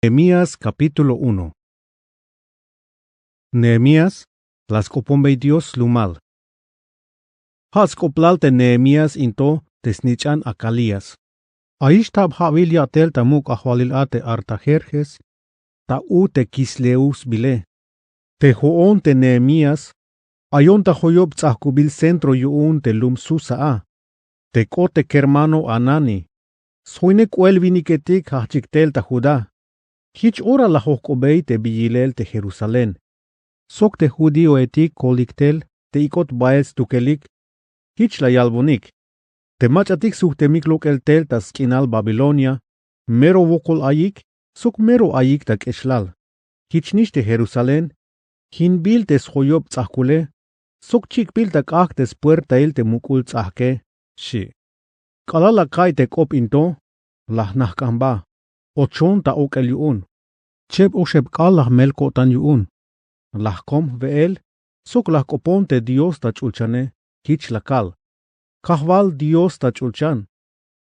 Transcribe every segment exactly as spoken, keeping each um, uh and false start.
Nehemías, kapítulo uno. Nehemías la sk'oponbey Dios slumal. Ja' sk'oplal te Nehemías into te snich'an Akalías. Ayix tab ja'bil ya'tel ta muk' ajwalil a te Artajerjes, ta u te Kisleú sbile. Te jo'on te Nehemías ayon ta joyob ts'ajkubil centro yu'un te lum Susa a, te k'ot te kermano Hanani. Sjoine k'oel winiketik jajch'ik tel ta Judá. Jich ora la jojk'obey te bi yilel te Jerusalén, sok te judíoetik kolik tel te ik'ot bael stukelik. Jich la yalbonik: Te mach'atik sujtemik lok'el tel ta sk'inal Babilonia, mero wokol ayik, sok mero ayik ta k'exlal. Jich nix te Jerusalén, jin bil te sjoyob ts'ajkule, sok chik'bil ta k'ajk' te spuertail te muk'ul ts'ajke, xi'. K'alal la ka'iy te k'op into, la jnajk'anba, ochon ta ok'el yu'un. Cheb oxeb k'aal la jmel ko'tan yu'un. La jkom jwe'el, sok la jk'opon te Dios ta ch'ulchane. Jich la kal: Kajwal Dios ta ch'ulchan,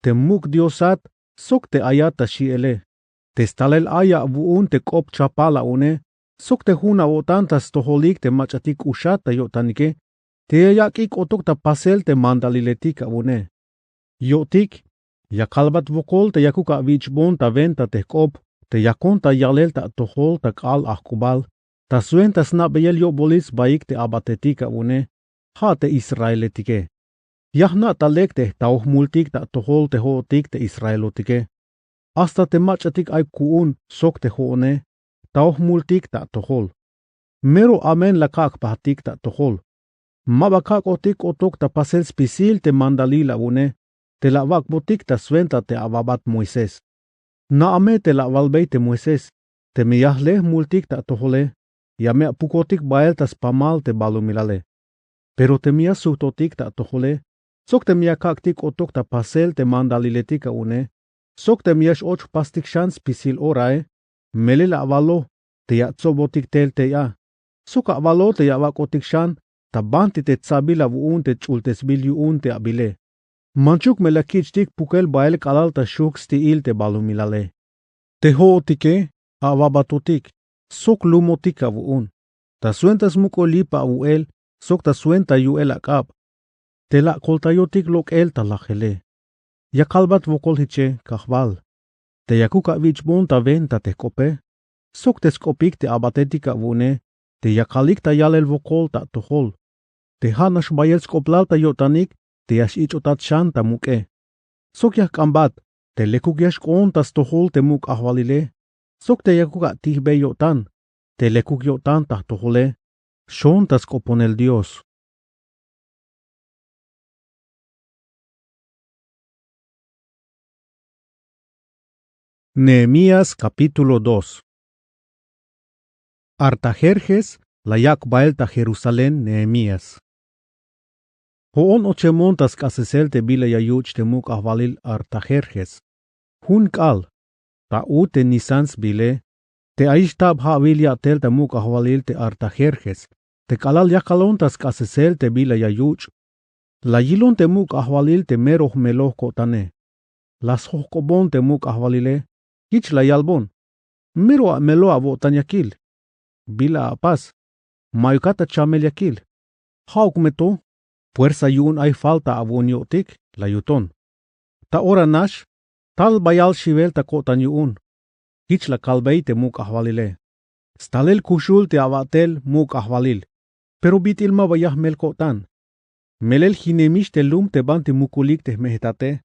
te muk' Diosat, sok te ayat ta xi'ele, te stalel ay awu'un te k'op chapal awu'une, sok te jun awo'tan ta stojolik te mach'atik k'uxat ta yo'tanike, te ya yak'ik k'otuk ta pasel te mandaliletik awu'une. Yo'tik, ya kalbat wokol te yakuk awich'bon ta wenta te jk'op, te yakon ta yalel ta atojol ta k'aal ajk'ubal, ta swenta sna'beyel yo'bolil sbaik te abatetik awu'une, ja' te israeletike. Ya jna' ta lek te jtaoj jmultik ta atojol te jo'otik te israelotike. Hasta te mach'atik ay ku'un sok te jo'one, jtaoj jmultik ta atojol. Mero amen la kak' jpajtik ta atojol. Ma ba kak'otik k'otuk ta pasel spisil te mandalil awu'une, te la awak'botik ta swenta te awabat Moisés. Na'a me te la awalbey te Moisés, teme ya jle jmultik ta atojole, ya me apukotik bael ta spamal te balumilale. Pero teme ya sujtotik ta atojole, sok teme ya kak'tik k'otuk ta pasel te mandaliletik awu'une, sok teme ya x-och jpastik xan spisil orae, melel awalo te ya atsobotik tel tey a, sok awalo te ya awak'otik xan ta banti te tsabil awu'un te ch'ultesbil yu'un te abile. Manchuk me la kich'tik pukel bael k'alal ta xujk' sti'il te balumilale. Te jo'otike awabatotik, sok lumotik awu'un, ta swenta smuk'ul yip awu'el, sok ta swenta yu'el ak'ab, te la akoltayotik lok'el ta lajele. Ya kalbat wokol jiche, Kajwal, te yakuk awich'bon ta wenta te jk'ope, sok te sk'opik te abatetik awu'une, te ya kalik ta yalel wokol ta atojol, te ja' nax bayel sk'oplal ta yo'tanik te ya x-ich'otat xan ta muk'e. Sok ya jk'anbat te lekuk ya xk'oon ta stojol te muk' ajwalile, sok te yakuk atijbey yo'tan, te lekuk yo'tan ta jtojole, xoon ta sk'oponel Dios. Nehemías, kapítulo dos. Artajerjes la yak' bael ta Jerusalén Nehemías. Jo'on ochemon ta sk'asesel te bila ya yuch' te muk' ajwalil Artajerjes. Jun k'aal, ta u te Nisán sbile, te ayix tab ja'wil ya'tel ta muk' ajwalil te Artajerjes, te k'alal yakalon ta sk'asesel te bila ya yuch', la yilon te muk' ajwalil te mero jmeloj ko'tane. La sjojk'obon te muk' ajwalile, jich la yalbon: Mero amelo awo'tan ya kil. Bila apas, ma'yukat ta chamel ya kil. Ja'uk me to, puersa yu'un ay falta awu'un yo'tik, la yuton. Ta ora nax, tal bayal xiwel ta ko'tan yu'un. Jich la kalbey te muk' ajwalile: Stalel kuxul te awa'tel, muk' ajwalil, pero bit'il ma ba ya jmel ko'tan. Melel jinemix te lum te banti mukulik te jme'jtate,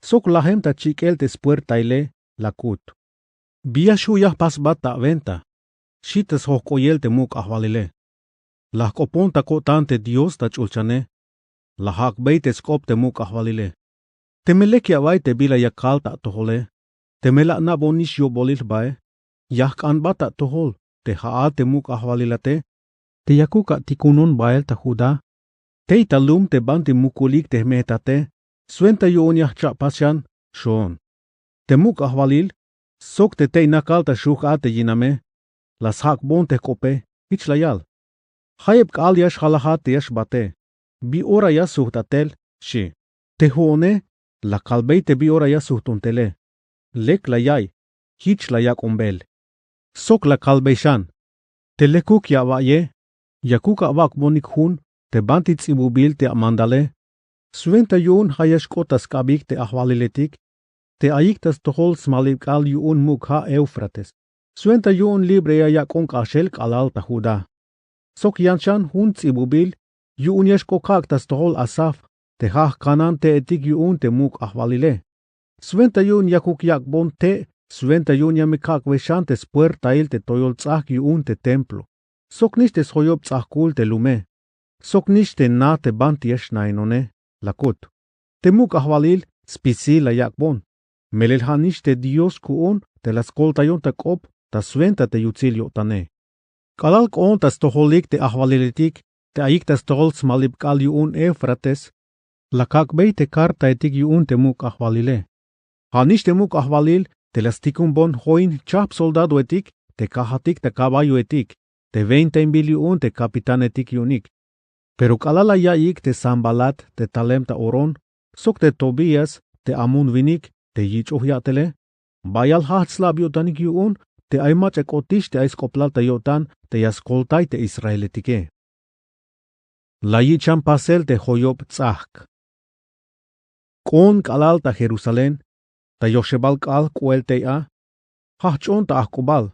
sok lajem ta chik'el te spuertaile, la kut. Bi ya xju' ya jpasbat ta awenta, xi te sjojk'oyel te muk' ajwalile. La jk'opon ta ko'tan te Dios ta ch'ulchane, la jak'bey te sk'op te muk' ajwalile. Teme lek ya awa'iy te bila ya kal ta atojole, teme la ana'bonix yo'bolil jbae, ya jk'anbat ta atojol te ja'at te muk' ajwalilate, te yakuk atikunon bael ta Judá, tey ta lum te banti mukulik te jme'jtate, swenta yu'un ya jcha'pas xan, xoon. Te muk' ajwalil, sok te tey nakal ta xujk a te yiname, la sjak'bon te jk'ope, jich la yal: Jayeb k'aal ya xjalajat te ya xbate, bi ora ya sujtat tel, xi. Te jo'one, la kalbey te bi ora ya sujton tele. Lek la ya'iy, jich la yak'on bel. sok la kalbey xan. Te lekuk ya awa'ye, yakuk awak'bonik jun te banti ts'ibubil te amandale. Swenta yu'un ja' ya xk'ot ta sk'abik te ajwaliletik te ayik ta stojol smalib k'aal yu'un muk' ja' Éufrates. Swenta yu'un libre ya yak'on k'axel k'alal ta Judá. Sok yan xan jun ts'ibubil yu'un ya xk'ot kak' ta stojol Asaf te ja' jkanan te'etik yu'un te muk' ajwalile. Swenta yu'un yakuk yak'bon te', swenta yu'un ya me kak'bey xan te spuertail te toyol ts'ajk yu'un te templo, sok nix te sjoyob ts'ajkul te lume, sok nix te na te banti ya xnainone, la kut. Te muk' ajwalil spisil la yak'bon, melel ja' nix te Dios ku'un te la skoltayon ta k'op ta swenta te yutsil yo'tane. K'alal k'oon ta stojolik te ajwaliletik te ayik ta stojol smalib k'aal yu'un Éufrates, la kak'bey te kartaetik yu'un te muk' ajwalile. Ja' nix te muk' ajwalil te la stikumbon join chajp soldadoetik te kajatik ta caballoetik te wentainbil yu'un te capitanetik yu'unik. Pero k'alal la ya'iyik te Sanbalat te talem ta Horón sok te Tobías te Amón winik te yich'oj ya'tele, bayal jajch slab yo'tanik yu'un te ay mach'a k'otix te ay sk'oplal ta yo'tan te ya skoltay te israeletike. La yich' xan pasel te joyob ts'ajk. K'oon k'alal ta Jerusalén, ta yoxebal k'aal k'oel tey a, jajch'on ta ajk'ubal.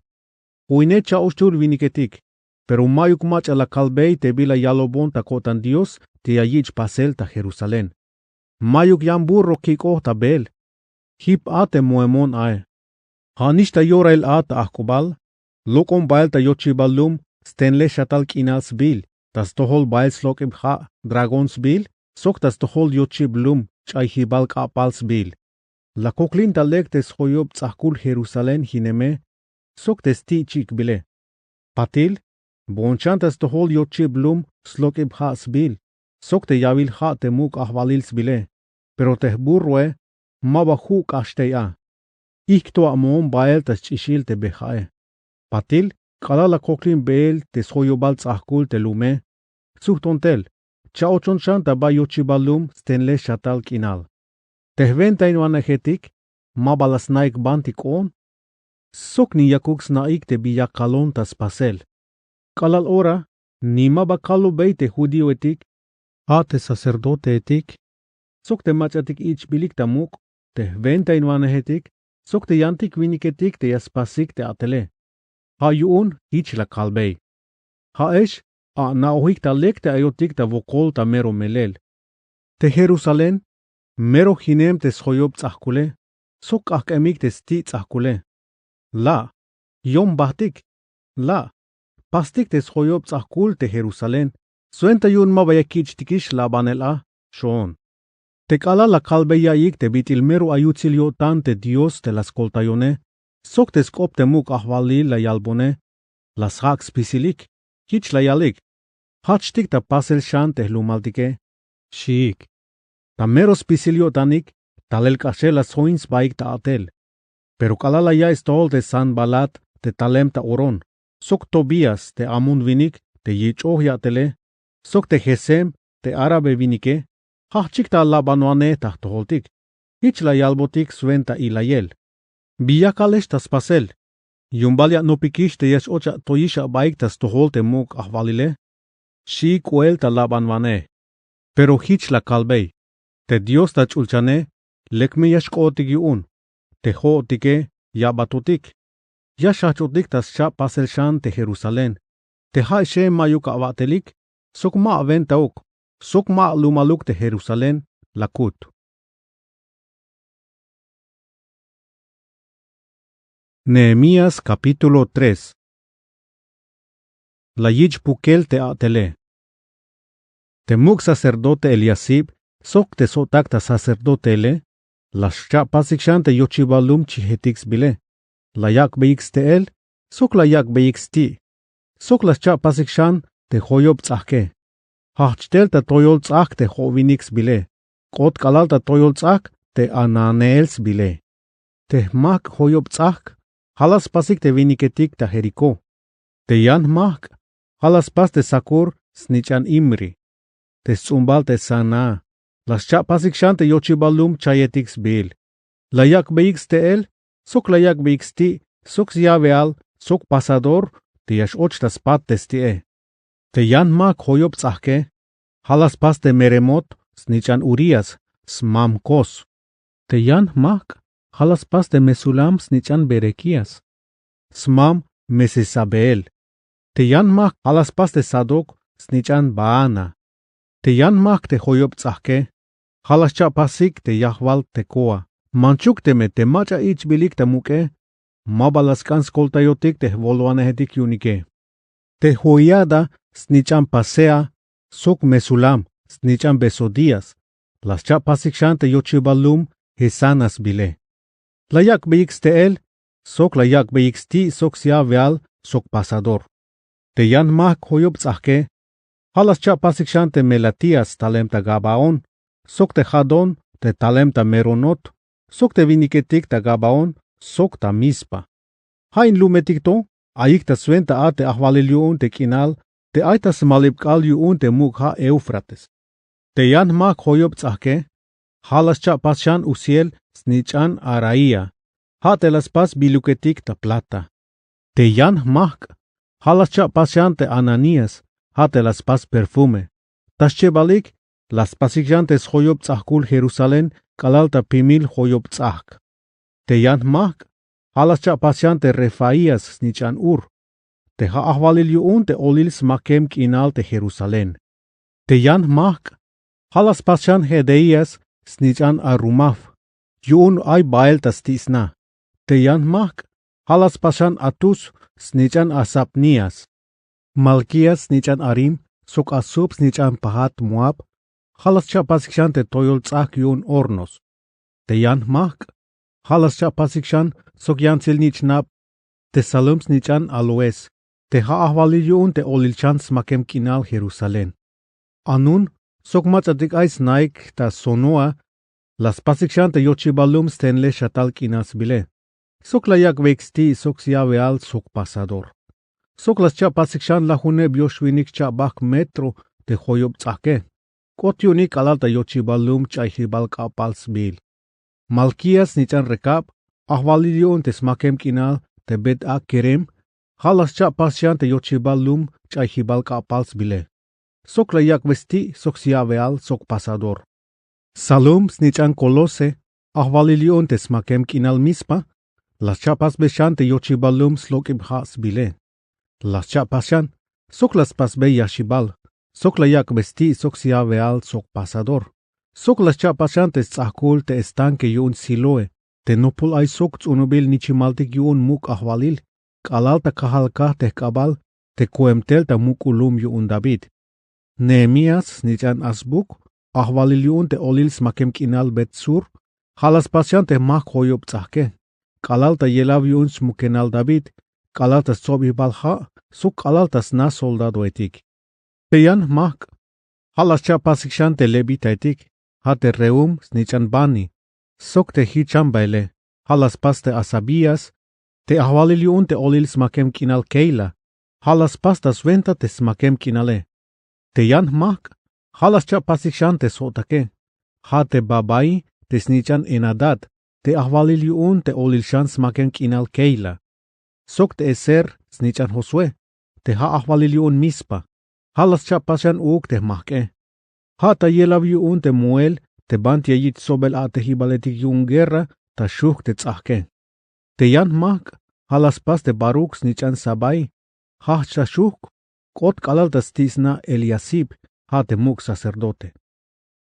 Joine cha'oxtul winiketik, pero mayuk mach'a la kalbey te bila yalobon ta ko'tan Dios te ya yich' pasel ta Jerusalén. Mayuk yan burro kik'oj ta beel. Jip a te moemon ae. Ja' nix ta yorail a ta ajk'ubal, lok'on bael ta yochibal lum stenlej xatal k'inal sbiil, ta stojol bael slok'ib ja' dragón sbiil, sok ta stojol yochib lum ch'ayjibal k'a'pal sbiil. La koklin ta lek te sjoyob ts'ajkul Jerusalén jineme, sok te sti' chikbile. Patil, boon xan ta stojol yochib lum slok'ib ja' sbiil, sok te yawil ja' te muk' ajwalil sbile, pero te jburroe ma ba ju' k'ax tey a. Ijk to amoon bael ta sch'ixil te be ja'e. Patil, k'alal la koklin beel te sjoyobal ts'ajkul te lume, sujton tel, cha'ochon xan ta ba yochibal lum stenlej xatal k'inal. Te jwentainwanejetik ma ba la sna'ik banti k'oon, sok ni yakuk sna'ik te bi ya kalon ta spasel. K'alal ora ni ma ba kalubey te judíoetik, ja' te sacerdoteetik, sok te mach'atik ich'bilik ta muk', te jwentainwanejetik, sok te yantik winiketik te ya spasik te a'tele. Ja' yu'un jich la kalbey. Ja'ex ana'ojik ta lek te ayotik ta wokol ta mero melel. Te Jerusalén mero jinem te sjoyob ts'ajkule, sok k'ajk'emik te sti' ts'ajkule. La', yoon bajtik. La', pastik te sjoyob ts'ajkul te Jerusalén, swenta yu'un ma ba ya kich'tikix labanel a, xoon. Te k'alal la kalbey ya'iyik te bit'il mero ay yutsil yo'tan te Dios te la skoltayone, sok te sk'op te muk' ajwalil la yalbone, la sjak' spisilik. Jich la yalik: Jajchtik ta pasel xan te jlumaltike, xiik. Ta mero spisil yo'tanik, talel k'axel la sjoin sbaik ta a'tel. Pero k'alal la ya'iy stojol te Sanbalat te talem ta Horón, sok Tobías te Amón winik te yich'oj ya'tele, sok te Gesem te árabe winike, jajchik ta labanwanej ta jtojoltik. Jich la yalbotik swenta ilayel: Bi yakalex ta spasel, yu'un bal ya anopikix te ya x-och atoyix abaik ta stojol te muk' ajwalile, xi k'oel ta labanwanej. Pero jich la kalbey: Te Dios ta ch'ulchane lek me ya xk'ootik yu'un, te jo'otike ya batotik. Ya xjajch'otik ta scha'pasel xan te Jerusalén, te ja'exe mayuk awa'telik, sok ma awentauk, sok ma alumaluk te Jerusalén, la kut. Nehemías capítulo tres. La yich' pukel te a'tele. Te muk' sacerdote Eliasib sok te sjo'tak ta sacerdoteele, la xcha'pasik xan te yochibal lum chijetik sbile. La yak'beyik ste'el, sok la yak'beyik sti', sok la xcha'pasik xan te joyob ts'ajke. Jajch tel ta toyol ts'ajk te jo'winik sbile, k'ot k'alal ta toyol ts'ajk te Hananeel sbile. Te jmajk' joyob ts'ajk ja' la spasik te winiketik ta Jericó. Te yan jmajk' ja' la spas te Saccur snich'an Imri. Te sts'umbal te Saná, la xcha'pasik xan te yochibal lum chayetik sbiil. La yak'beyik ste'el, sok la yak'beyik sti', sok syaweal, sok pasador te ya x'och ta spat te sti'e. Te yan jmak joyob ts'ajke, ja' la spas te Meremot snich'an Urías, smam Cos. Te yan jmajk' ja' la spas te Mesulam snich'an Berequías, smam Mesezabeel. Te yan jmajk' ja' la spas te Sadoc snich'an Baana. Te yan jmajk' te joyob ts'ajke, ja' la xcha'pasik te yajwal Tecoa. Manchuk teme te mach'a ich'bilik ta muk'e, ma ba la sk'an skoltayotik te jwolwanejetik yu'unike. Te Joiada snich'an Pasea, sok Mesulam snich'an Besodías, la scha'pasik xan te yochibal lum Gesana sbile. La yak'beyik ste'el, sok la yak'beyik sti' sok syabeal sok pasador. Te yan jmajk' joyob ts'ajke, ja' la scha'pasik xan te Melatías talem ta Gabaón, sok te Jadón te talem ta Meronot, sok te winiketik ta Gabaón sok ta Mizpa. Ja' in lumetik to ayik ta swenta a te ajwalil yu'un te k'inal te ay ta smalib k'aal yu'un te muk' ja' Éufrates. Te yan jmajk' joyob ts'ajke, ja' la scha'pas xan Uziel snich'an Araía, ja' te la spas biluketik ta plata. Te yan jmajk' ja' la scha'pas xan te Ananías, ja' te la spas perfume. Ta xchebalik la spasik xan te sjoyob ts'ajkul Jerusalén k'alal ta pimil joyob ts'ajk. Te yan jmajk' ja' la scha'pas xan te Refaías snich'an Ur, te ja' ajwalil yu'un te olil smakem k'inal te Jerusalén. Te yan jmajk' ja' la spas xan Jedeías snich'an Arumaf, yu'un ay bael ta sti' sna. Te yan jmajk' ja' la spas xan Hatus snich'an Hasabnías, Malquías snich'an Harim, sok Hasub snich'an Pahat-Moab. Ja' la scha'pasik xan te toyol ts'ajk yu'un hornos. Te yan jmajk' ja' la scha'pasik xan sok yantsil nich'nab te Salum snich'an Halohes, te ja' ajwalil yu'un te olil xan smakem k'inal Jerusalén. Anun sok mach'atik ay snaik ta Zanoa la spasik xan te yochibal lum stenlej xatal k'inal sbile. Sok la yak'beyik sti' sok syabeal sok pasador. Sok la scha'pasik xan lajuneb yoxwinik cha'bajk' metro te joyob ts'ajke. K'ot yu'unik k'alal ta yochibal lum ch'ayjibal k'a'pal sbiil. Malquías snich'an Recab, ajwalil yu'un te smakem k'inal te Bet-Haquerem, ja' la scha'pas xan te yochibal lum ch'ayjibal k'a'pal sbile. Sok la yak'bey sti' sok syabeal sok pasador. Salum snich'an Colose, ajwalil yu'un te smakem k'inal Mizpa, la scha'pasbey xan te yochibal lum slok'ib ja' sbile. La scha'pas xan sok la spasbey yaxibal, sok la yak'bey sti' sok syabeal sok pasador. Sok la scha'pas xan te sts'ajkul te estanque yu'un Siloé, te nopol ay sok ts'unubil nichimaltik yu'un muk' ajwalil, k'alal ta kajal kaj te jk'abal te koem tel ta muk'ul lum yu'un David. Nehemías snich'an Hasbuc, ajwalil yu'un te olil smakem k'inal Bet-Sur, ja' la spas xan te jmajk' joyob ts'ajke, k'alal ta yelaw yu'un smukenal David, k'alal ta stsobibal ja' sok k'alal ta sna soldadoetik. Te yan jmajk' ja' la scha'pasik xan te levitaetik, ja' te Rehum snich'an Bani, sok te jichan baele, ja' la spas te Hasabías, te ajwalil yu'un te olil smakem k'inal Keila, ja' la spas ta swenta te smakem k'inale. Te yan jmajk' ja' la scha'pasik xan te sjo'take, ja' te Babai te snich'an Henadad, te ajwalil yu'un te olil xan smakem k'inal Keila, sok te Ezer snich'an Josué, te ja' ajwalil yu'un Mizpa, ja' la scha'pas xan uuk te jmajk'e. Ja' ta yelaw yu'un te moel te banti ya yich' tsobel a'tejibaletik yu'un guerra ta xujk' te ts'ajke. Te yan jmajk' ja' la spas te Baruc snich'an Zabai, jajch ta xujk', k'ot k'alal ta sti' sna Eliasib, ja' te muk' sacerdote.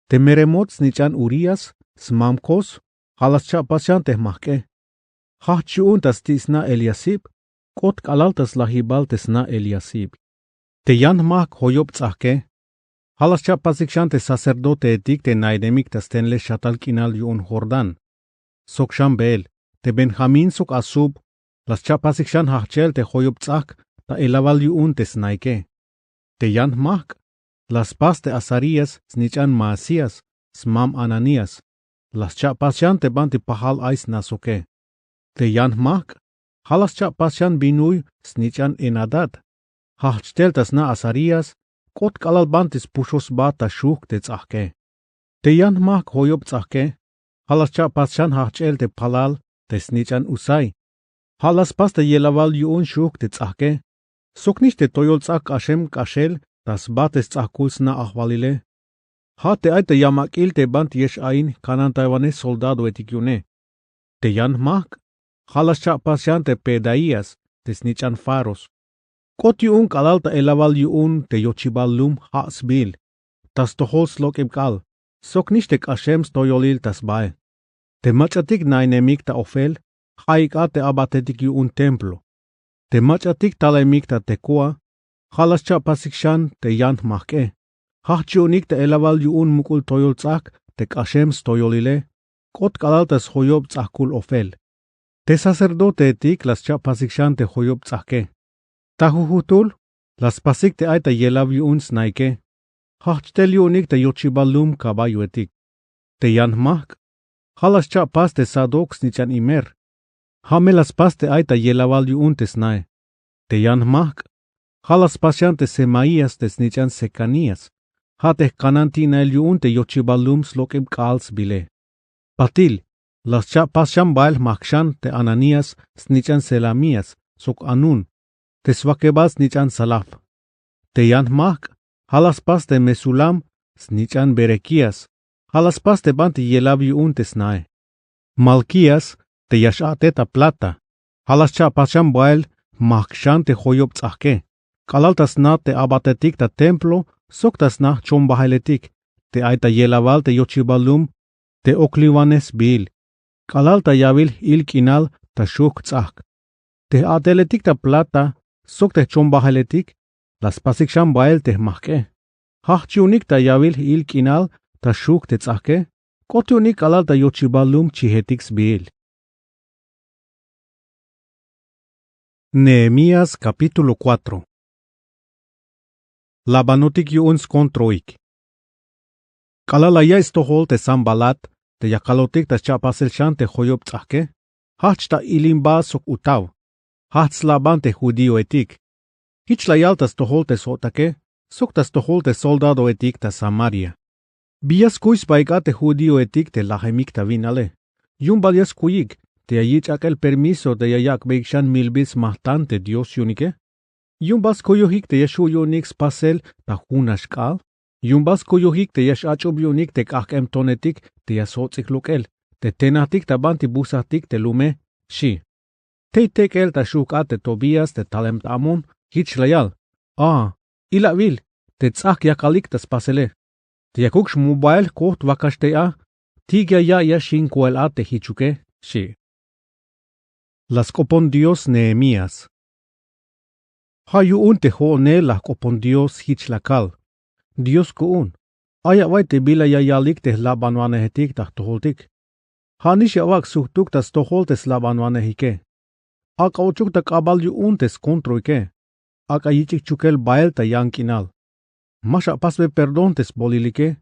Te Meremot snich'an Urías, smam Cos, ja' la scha'pas xan te jmajk'e. Jajch yu'un ta sti' sna Eliasib, k'ot k'alal ta slajibal te sna Eliasib. Te yan jmajk' joyob ts'ajke, ja' la scha'pasik xan te sacerdoteetik te na'inemik ta stenlej xatal k'inal yu'un Jordán. Sok xan beel, te Benjamín sok Hasub, la scha'pasik xan jajch'el te joyob ts'ajk ta elawal yu'un te snaike. Te yan jmajk' la spas te Azarías snich'an Maasías, smam Ananías, la scha'pas xan te banti pajal ay sna soke. Te yan jmajk' ja' la scha'pas xan Binuy snich'an Henadad, jajch tel ta sna Azarías, k'ot k'alal banti spuxoj sba ta xujk' te ts'ajke. Te yan jmajk' joyob ts'ajke ja' la scha'pas xan jajch'el te palal te snich'an Usai, Ja' la spas te yelawal yu'un xujk te ts'ajke. Soknix te toyol ts'ajk k'axem k'axel ta sba te sts'ajkul sna ajwalile. Ja' te ay ta yamak'il te banti ya x-ain jkanantaywanej soldadoetik yu'une. Te yan jmajk' ja' la scha'pas xan te Pedaías te snich'an Faros. K'ot yu'un k'alal ta elawal yu'un te yochibal lum ja' sbiil ta stojol slok'ib k'aal, soknix te k'axem stoyolil ta sbae. Te mach'atik nainemik ta ofel, ja'ik a te abatetik yu'un templo. Te mach'atik talemik ta Tekoa, ja' la scha'pasik xan te yan jmajk'e. Jajch yu'unik ta elawal yu'un muk'ul toyol ts'ajk te k'axem stoyolile, k'ot k'alal ta sjoyob ts'ajkul ofel. Te sacerdoteetik la scha'pasik xan te joyob ts'ajke. Ta jujujtul la spasik te ay ta yelaw yu'un snaike. Jajch tel yu'unik ta yochibal lum kaballoetik. Te yan jmajk' ja' la scha'pas te Sadoc snich'an Imer. Ja' me la spas te ay ta yelawal yu'un te snae. Te yan jmajk' ja' la spas xan te Semaías te snich'an Secanías. Ja' te jkananti'nail yu'un te yochibal lum slok'ib k'aal sbile. Patil la scha'pas xan bael jmajk xan te Ananías snich'an Selamías sok Anún te swakebal snich'an Salaf. Te yan jmajk' ja' la spas te Mesulam snich'an Berequías. Ja' la spas te banti yelaw yu'un te snae. Malquías te ya x-a'tej ta plata. Ja' la scha'pas xan bael jmajk xan te joyob ts'ajke k'alal ta sna te abatetik ta templo sok ta sna jchombajeletik te ay ta yelawal te yochibal lum te okliwanej sbiil k'alal ta yawil j-il k'inal ta xujk ts'ajk. Te j-a'teletik ta plata sok te jchombajeletik la spasik xan bael te jmajk'e. Jajch yu'unik ta yawil j-il k'inal ta xujk te ts'ajke. K'ot yu'unik k'alal ta yochibal lum chijetik sbiil. Nehemías capítulo cuatro. Labanotik yu'un skontroik. K'alal la yaiy stojol te Sanbalat te yakalotik ta scha'pasel xan te joyob ts'ajke, jajch ta ilimba sok utaw. Jajch slaban te judíoetik. Jich la yal ta stojol te sjo'take sok ta stojol te soldadoetik ta Samaria. ¿Bi ya skuy sbaik a te judíoetik te lajemik ta wi'nale? Yu'un bal ya skuyik te ya yich' ak'el permiso te ya yak'beyik xan milbil smajtan te Dios yu'unike? Yu'un bal skuyojik te ya xju' yu'unik spasel ta junax k'aal? Yu'un bal skuyojik te ya x-ach'ub yu'unik te k'ajk'emtonetik te ya sjots'ik lok'el te tenajtik ta banti busajtik te lume? Xi'. Tey tek'el ta xujk a te Tobías te talem ta Amón jich la yal: A, ilawil te ts'ajk yakalik ta spasele. Te yakuk xmu bael jkojt wakax tey a, ti'uk ya ya'iy a xinkoel a te jichuke, xi'. La sk'opon Dios Nehemías. Ja' yu'un te jo'one la jk'opon Dios jich la kal: Dios ku'un, ay awaiy te bila ya yalik te jlabanwanejetik ta jtojoltik. Ja'nix ya awak' sujtuk ta stojol te slabanwanejike. Ak'a ochuk ta k'abal yu'un te skontroike. Ak'a yich'ik chukel bael ta yan k'inal. Ma xapasbe perdón te sbolilike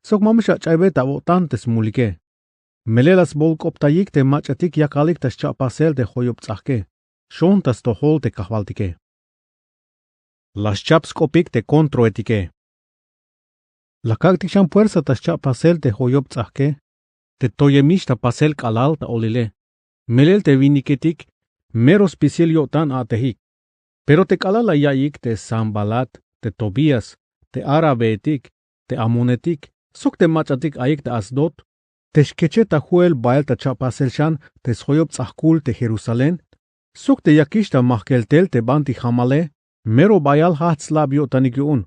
sok ma me xach'aybe ta awo'tan te smulike. Melel la sbolk'optayik te mach'atik yakalik ta scha'pasel te joyob ts'ajke. Xon ta stojol te kajwaltike. La schap sk'opik te kontroetike. La kak'tik xan puersa ta scha'pasel te joyob ts'ajke te toyemix ta pasel k'alal ta olile. Melel te winiketik mero spisil yo'tan a'tejik. Pero te k'alal la ya'iyik te Sanbalat, te Tobías, te árabeetik, te amonetik sok te mach'atik ayik ta Asdod te xkeche ta ju'el bael ta cha'pasel xan te sjoyob ts'ajkul te Jerusalén sok te yakix ta majkel tel te banti jamale, mero bayal jajch slab yo'tanik yu'un.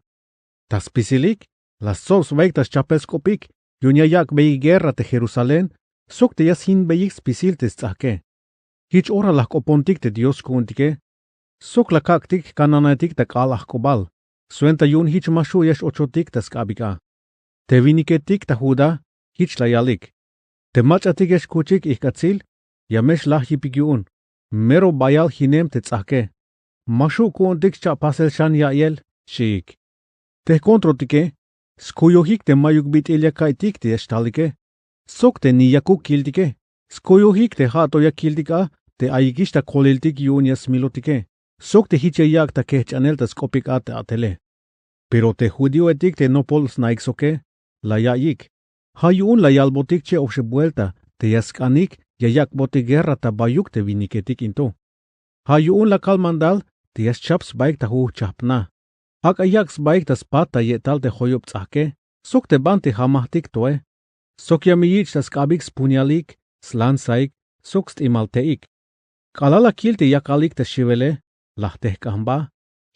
Ta spisilik la stsob sbaik ta schapel sk'opik yu'un ya yak'beyik guerra te Jerusalén sok te ya sjinbeyik spisil te sts'ajke. Jich ora la jk'opontik te Dios ku'untike sok la kak'tik jkananaetik ta k'aal ajk'ubal swenta yu'un jich ma xju' ya x-ochotik ta sk'abik a. Te winiketik ta Judá jich la yalik: Te mach'atik ya xkuchik ijk'atsil ya me xlaj yipik yu'un. Mero bayal jinem te ts'ajke. Ma xju' ku'untik xcha'pasel xan ya'iyel, xiik. Te jkontrotike skuyojik te mayuk bit'il ya ka'iytik te ya xtalike sok te ni yakuk kiltike. Skuyojik te ja' to ya kiltik a te ayikix ta koliltik yu'un ya smilotike sok te jich ya yak' ta kejch'anel ta sk'opik a te a'tele. Pero te judíoetik te nopol snaik soke la ya'iyik. Ja' yu'un la yalbotik che' oxeb buelta te ya sk'anik ya yak'botik guerra ta bayuk te winiketik in to. Ja' yu'un la kal mandal te ya xchap sbaik ta jujchajp na. Ak'a yak' sbaik ta spat ta ye'tal te joyob ts'ajke sok te banti jamajtik toe, sok ya me yich' ta sk'abik spunialik, slansaik, sok st'imal te'ik. K'alal la kil te yakalik ta xiwele, la jtejk'an jba.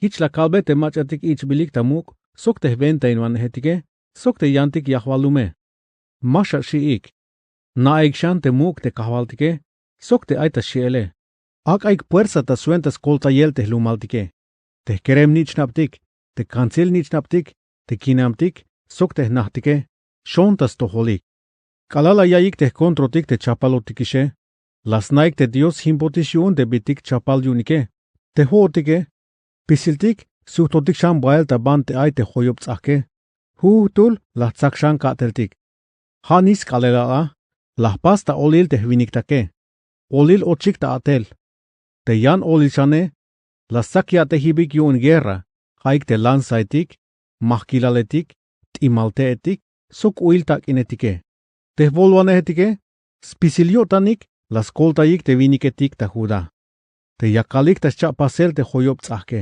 Jich la kalbe te mach'atik ich'bilik ta muk' sok te jwentainwanejetike sok te yantik yajwal lume. Ma xaxi'ik. Na'aik xan te muk' te kajwaltike sok te ay ta xi'ele. Ak'aik puersa ta swenta skoltayel te jlumaltike, te jkerem-nich'nabtik, te kantsil-nich'nabtik, te kinamtik sok te jnajtike. Xon ta stojolik. K'alal la yaiyik te jkontrotik te chapalotikixe, la sna'ik te Dios jyimbotix yu'un te bitik chapal yu'unike. Te jo'otike spisiltik sujtotik xan bael ta banti ay te joyob ts'ajke. Jujujtul la jtsak xan ka'teltik. Ja' nix sk'aalelal a, la jpas ta olil te jwiniktake. Olil ochik ta a'tel. Te yan olil xane la stsak ya'tejibik yu'un guerra, ja'ik te lansaetik, majkilaletik, t'imalte'etik sok k'u'il tak'inetike. Te jwolwanejetike spisil yo'tanik la skoltayik te winiketik ta Judá, te yakalik ta xcha'pasel te joyob ts'ajke.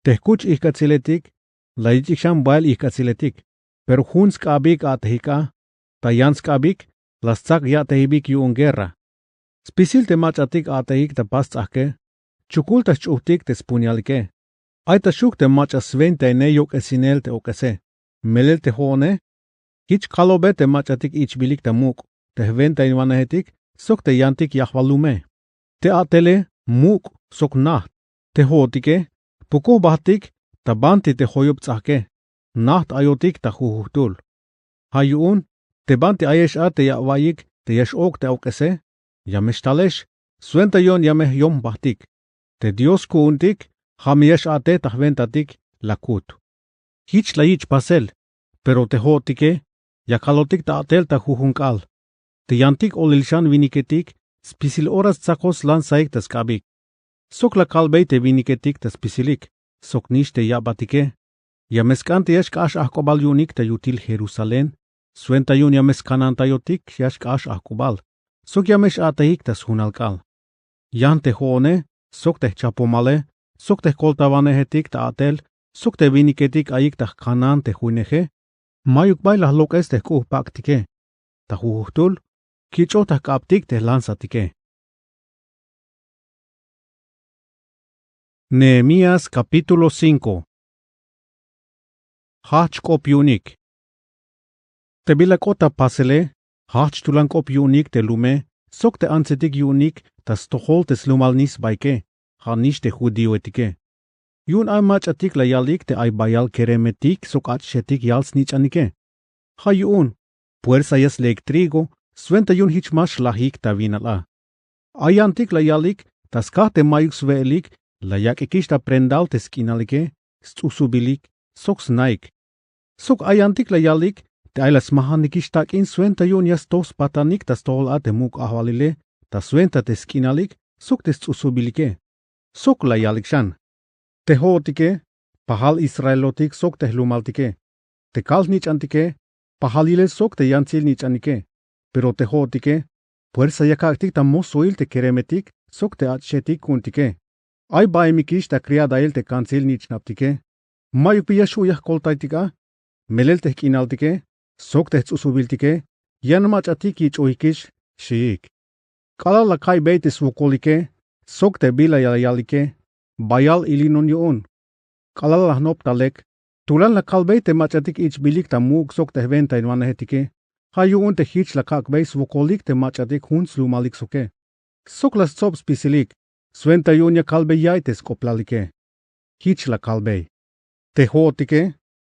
Te jkuch ijk'atsiletik la yich'ik xan bael ijk'atsiletik, pero jun sk'abik a'tejik a. Ta yan sk'abik la stsak ya'tejibik yu'un guerra. Spisil te mach'atik a'tejik ta pas ts'ajke chukul ta xch'ujtik te spunialike. Ay ta xuk te mach'a swentaine yok'esinel te ok'ese. Melel te jo'one, jich kalobe te mach'atik ich'bilik ta muk', te jwentainwanejetik sok te yantik yajwal lume. Te a'tele muk' sok najt. Te jo'otike jpokoj jbatik ta banti te joyob ts'ajke. Najt ayotik ta jujujtul. Ja' yu'un te banti ayex a te ya awa'iyik te ya x-ok' te ok'ese, ya me xtalex. Swenta yu'un ya me jyom jbatik. Te Dios ku'untik ja' me ya x-a'tej ta jwentatik, la kut. Jich la yich' pasel. Pero te jo'otike ya kalotik ta a'tel ta jujun k'aal. Te yantik olil xan winiketik spisil ora stsakoj slansaik ta sk'abik. Sok la kalbey te winiketik ta spisilik sok nix te ya'batike. Ya me sk'an te ya xk'ax ajk'ubal yu'unik ta yutil Jerusalén. Swenta yu'un ya me skanantayotik ya xk'ax ajk'ubal sok ya me x-a'tejik ta sjunal k'aal. Yan te jo'one sok te jchapomale sok te jkoltawanejetik ta a'tel sok te winiketik ayik ta jkanan te juineje, mayuk bay la jlok'es te jk'u' jpak'tike. Ta jujujtul kich'oj ta jk'abtik te jlansatike. Nehemías capítulo cinco. Jajch k'op yu'unik. Te bila k'ot ta pasele, jajch tulan k'op yu'unik te lume sok te antsetik yu'unik ta stojol te slumal-nix sbaike. Ja' nix te judíoetike. Yu'un ay mach'atik la yalik te ay bayal keremetik sok ach'ixetik yal snich'anike. Ja' yu'un puersa ya sleik trigo swenta yu'un jich ma xlajik ta winal a. Ay yantik la yalik ta skaj te mayuk swe'elik la yak'ikix ta prendal te sk'inalike, sts'usubilik sok snaik. Sok ay yantik la yalik te ay la smajanikix tak'in swenta yu'un ya stoj spatanik ta stojol a te muk' ajwalile ta swenta te sk'inalik sok te sts'usubilike. Sok la yalik xan: Te jo'otike pajal Israelotik sok te jlumaltike. Te kal-jnich'antike pajal yilel sok te yantsil-nich'anike. Pero te jo'otike puersa ya kak'tik ta mosoil te keremetik sok te ach'ixetik ku'untike. Ay baemikix ta kriadail te kantsil-nich'nabtike. Mayuk bi ya xju' ya jkoltaytik a. Melel te jk'inaltike sok te jts'usubiltike yan mach'atik yich'ojikix, xiik. K'alal la kaiybey te swokolike sok te bila la yalike, bayal ilinon yu'un. K'alal la jnop ta lek, tulan la kalbey te mach'atik ich'bilik ta muk' sok te jwentainwanejetike. Ja' yu'un te jich la kak'bey swokolik te mach'atik jun slumalik soke. Sok la stsob spisilik swenta yu'un ya kalbey ya'iy te sk'oplalike. Jich la kalbey: Te jo'otike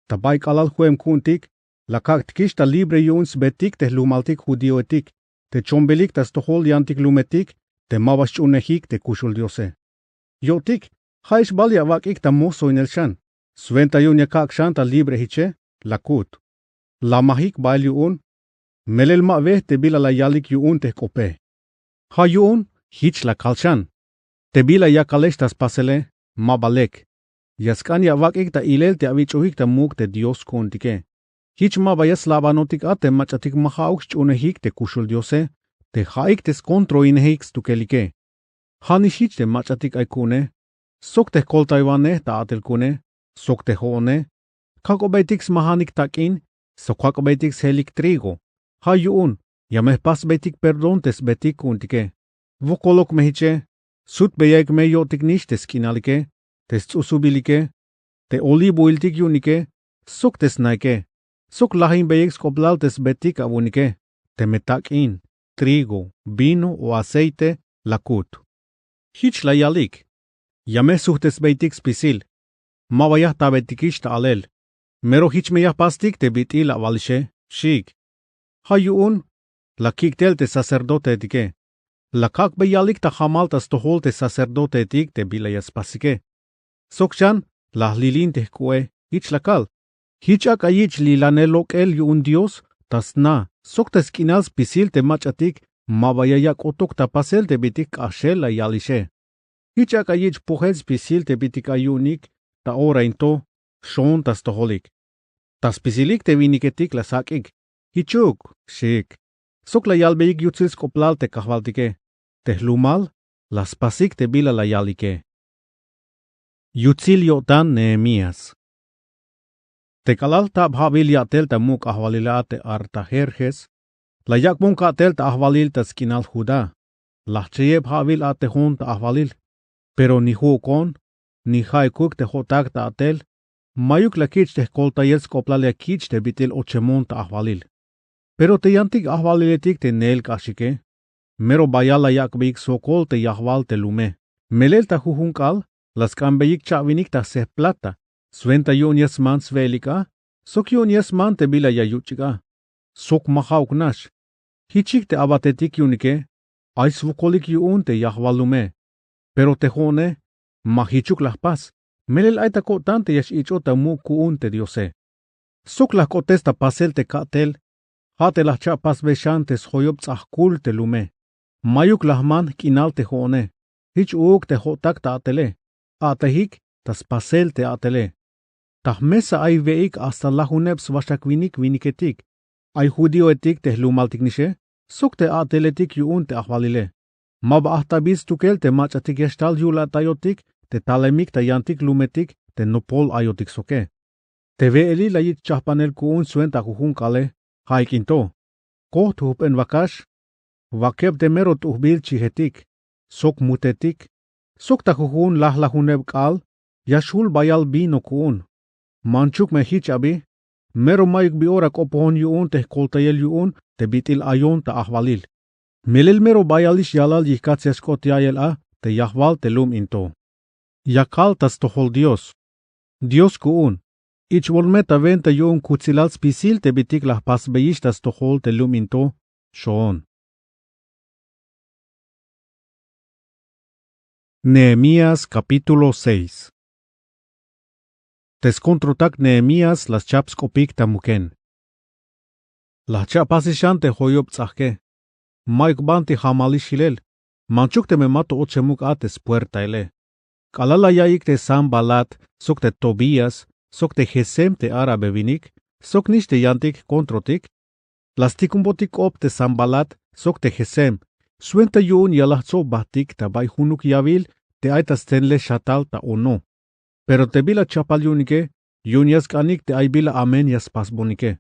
ta bay k'alal ju'em ku'untik la kak'tikix ta libre yu'un sbetik te jlumaltik judíoetik te chombilik ta stojol yantik lumetik te maba xch'uunejik te kuxul Diose. Yo'tik, ja'ix bal ya awak'ik ta mosoinel xan swenta yu'un ya kak' xan ta libre jiche, la kut. La majik bael yu'un. Melel ma wej te bila la yalik yu'un te jk'ope. Ja' yu'un jich la kal xan: Te bila yakalex ta spasele, maba lek. Ya sk'an ya awak'ik ta ilel te awich'ojik ta muk' te Dios ku'untike. Jich maba ya slabanotik a te mach'atik ma ja'uk xch'uunejik te kuxul Diose te ja'ik te skontroinejik stukelike. Ja' nix jich te mach'atik ay ku'une, sok te jkoltaywanej ta a'tel ku'une, sok te jo'one, kak'obeytik smajanik tak'in, sok kak'obeytik sje'elik trigo. Ja' yu'un, ya me jpasbeytik perdón te sbetik ku'untike. Wokoluk me jiche, sutbeyaik me yo'tik nix te sk'inalike, te sts'usubilike, te olivoiltik yu'unike, sok te snaike, sok lajinbeyik sk'oplal te sbetik awu'unike, teme tak'in, trigo, vino o aceite la kut. Jich la yalik: Ya me sujtesbeytik spisil, maba ya jtabetikix ta alel, mero jich me ya jpastik te bit'il la awalixe, xiik. Ja' yu'un la kik' tel te sacerdoteetike, la kak'bey yalik ta jamal ta stojol te sacerdoteetik te bila ya spasike. Sok xan la jlilin te jk'u'e, jich la kal: Jich ak'a yich' lilanel lok'el yu'un Dios ta sna sok ta sk'inal spisil te mach'atik maba ya yak'otuk ta pasel te bit'il k'axel la yalixe. Jich ak'a yich' pojel spisil te bit'il ay yu'unik ta ora in to, xoon ta stojolik. Ta spisilik te winiketik la sjak'ik: Jichuk, xiik. Sok la yalbeyik yutsil sk'oplal te kajwaltike, te jlumal la spasik te bila la yalike. Yutsil yo'tan Nehemías. Te k'alal jtab ja'wil ya'tel ta muk' ajwalil a te Artajerjes, la yak'bon ka'tel ta ajwalil ta sk'inal Judá. La jcheyeb ja'wil a'tejon ta ajwalil, pero ni ju'ukon, ni ja'ikuk te jo'tak ta a'tel, mayuk la kich' te jkoltayel sk'oplal ya kich' te bit'il ochemon ta ajwalil. Pero te yantik ajwaliletik te neel k'axike, mero bayal la yak'beyik sokol te yajwal te lume. Melel ta jujun k'aal la sk'anbeyik cha'winik ta sejp plata, swenta yu'un ya sman swe'elik a, sok yu'un ya sman te bila ya yuch'ik a, sok ma ja'uk nax. Jichik te abatetik yu'unike ay swokolik yu'un te yajwal lume. Pero te jo'one, ma jichuk la jpas, melel ay ta ko'tan te ya x-ich'ot ta muk' ku'un te Diose. Sok la jk'otes ta pasel te ka'tel, ja' te la jcha'pasbe xan te sjoyob ts'ajkul te lume. Mayuk la jman jk'inal te jo'one, jich uuk te jo'tak ta a'tele, a'tejik ta spasel te a'tele. Ta jmesa ay we'ik hasta lajuneb swaxak winik winiketik, ay judíoetik te jlumaltiknixe, sok te a'teletik yu'un te ajwalile. Ma ba ajtabil stukel te mach'atik ya xtal yulatayotik te talemik ta yantik lumetik te nopol ayotik soke. Te we'elil la yich' chajpanel ku'un swenta jujun k'aale, ja'ik in to: Kojt jujp'en wakax, wakeb te mero t'ujbil chijetik, sok mutetik, sok ta jujun lajlajuneb k'aal ya xjul bayal vino ku'un. Manchuk me jich abi, mero mayuk bi ora k'opojon yu'un te jkoltayel yu'un te bit'il ayon ta ajwalil. Melel mero bayalix yalal yijk'ats ya xk'ot ya'iyel a te yajwal te lum in to. Yakal ta stojol Dios. Dios ku'un, ich'bon me ta wenta yu'un kutsilal spisil te bit'il la jpasbeyix ta stojol te lum in to, xoon. Nehemías capítulo seis. Te skontrotak Nehemías la schap sk'opik ta muken. La jcha'pasix xan te joyob ts'ajke. Mayuk banti jamalix jilel, manchuk teme mato ochemuk a te spuertaele. K'alal la ya'iyik te Sanbalat, sok te Tobías, sok te Gesem te árabe winik, sok nix te yantik jkontrotik, la stikunbotik k'op te Sanbalat sok te Gesem, swenta yu'un ya la jtsob jbatik ta bay junuk yawil te ay ta stsenlej xatal ta ono. Pero te bila chapal yu'unike, yu'un ya sk'anik te ay bila amen ya spasbonike.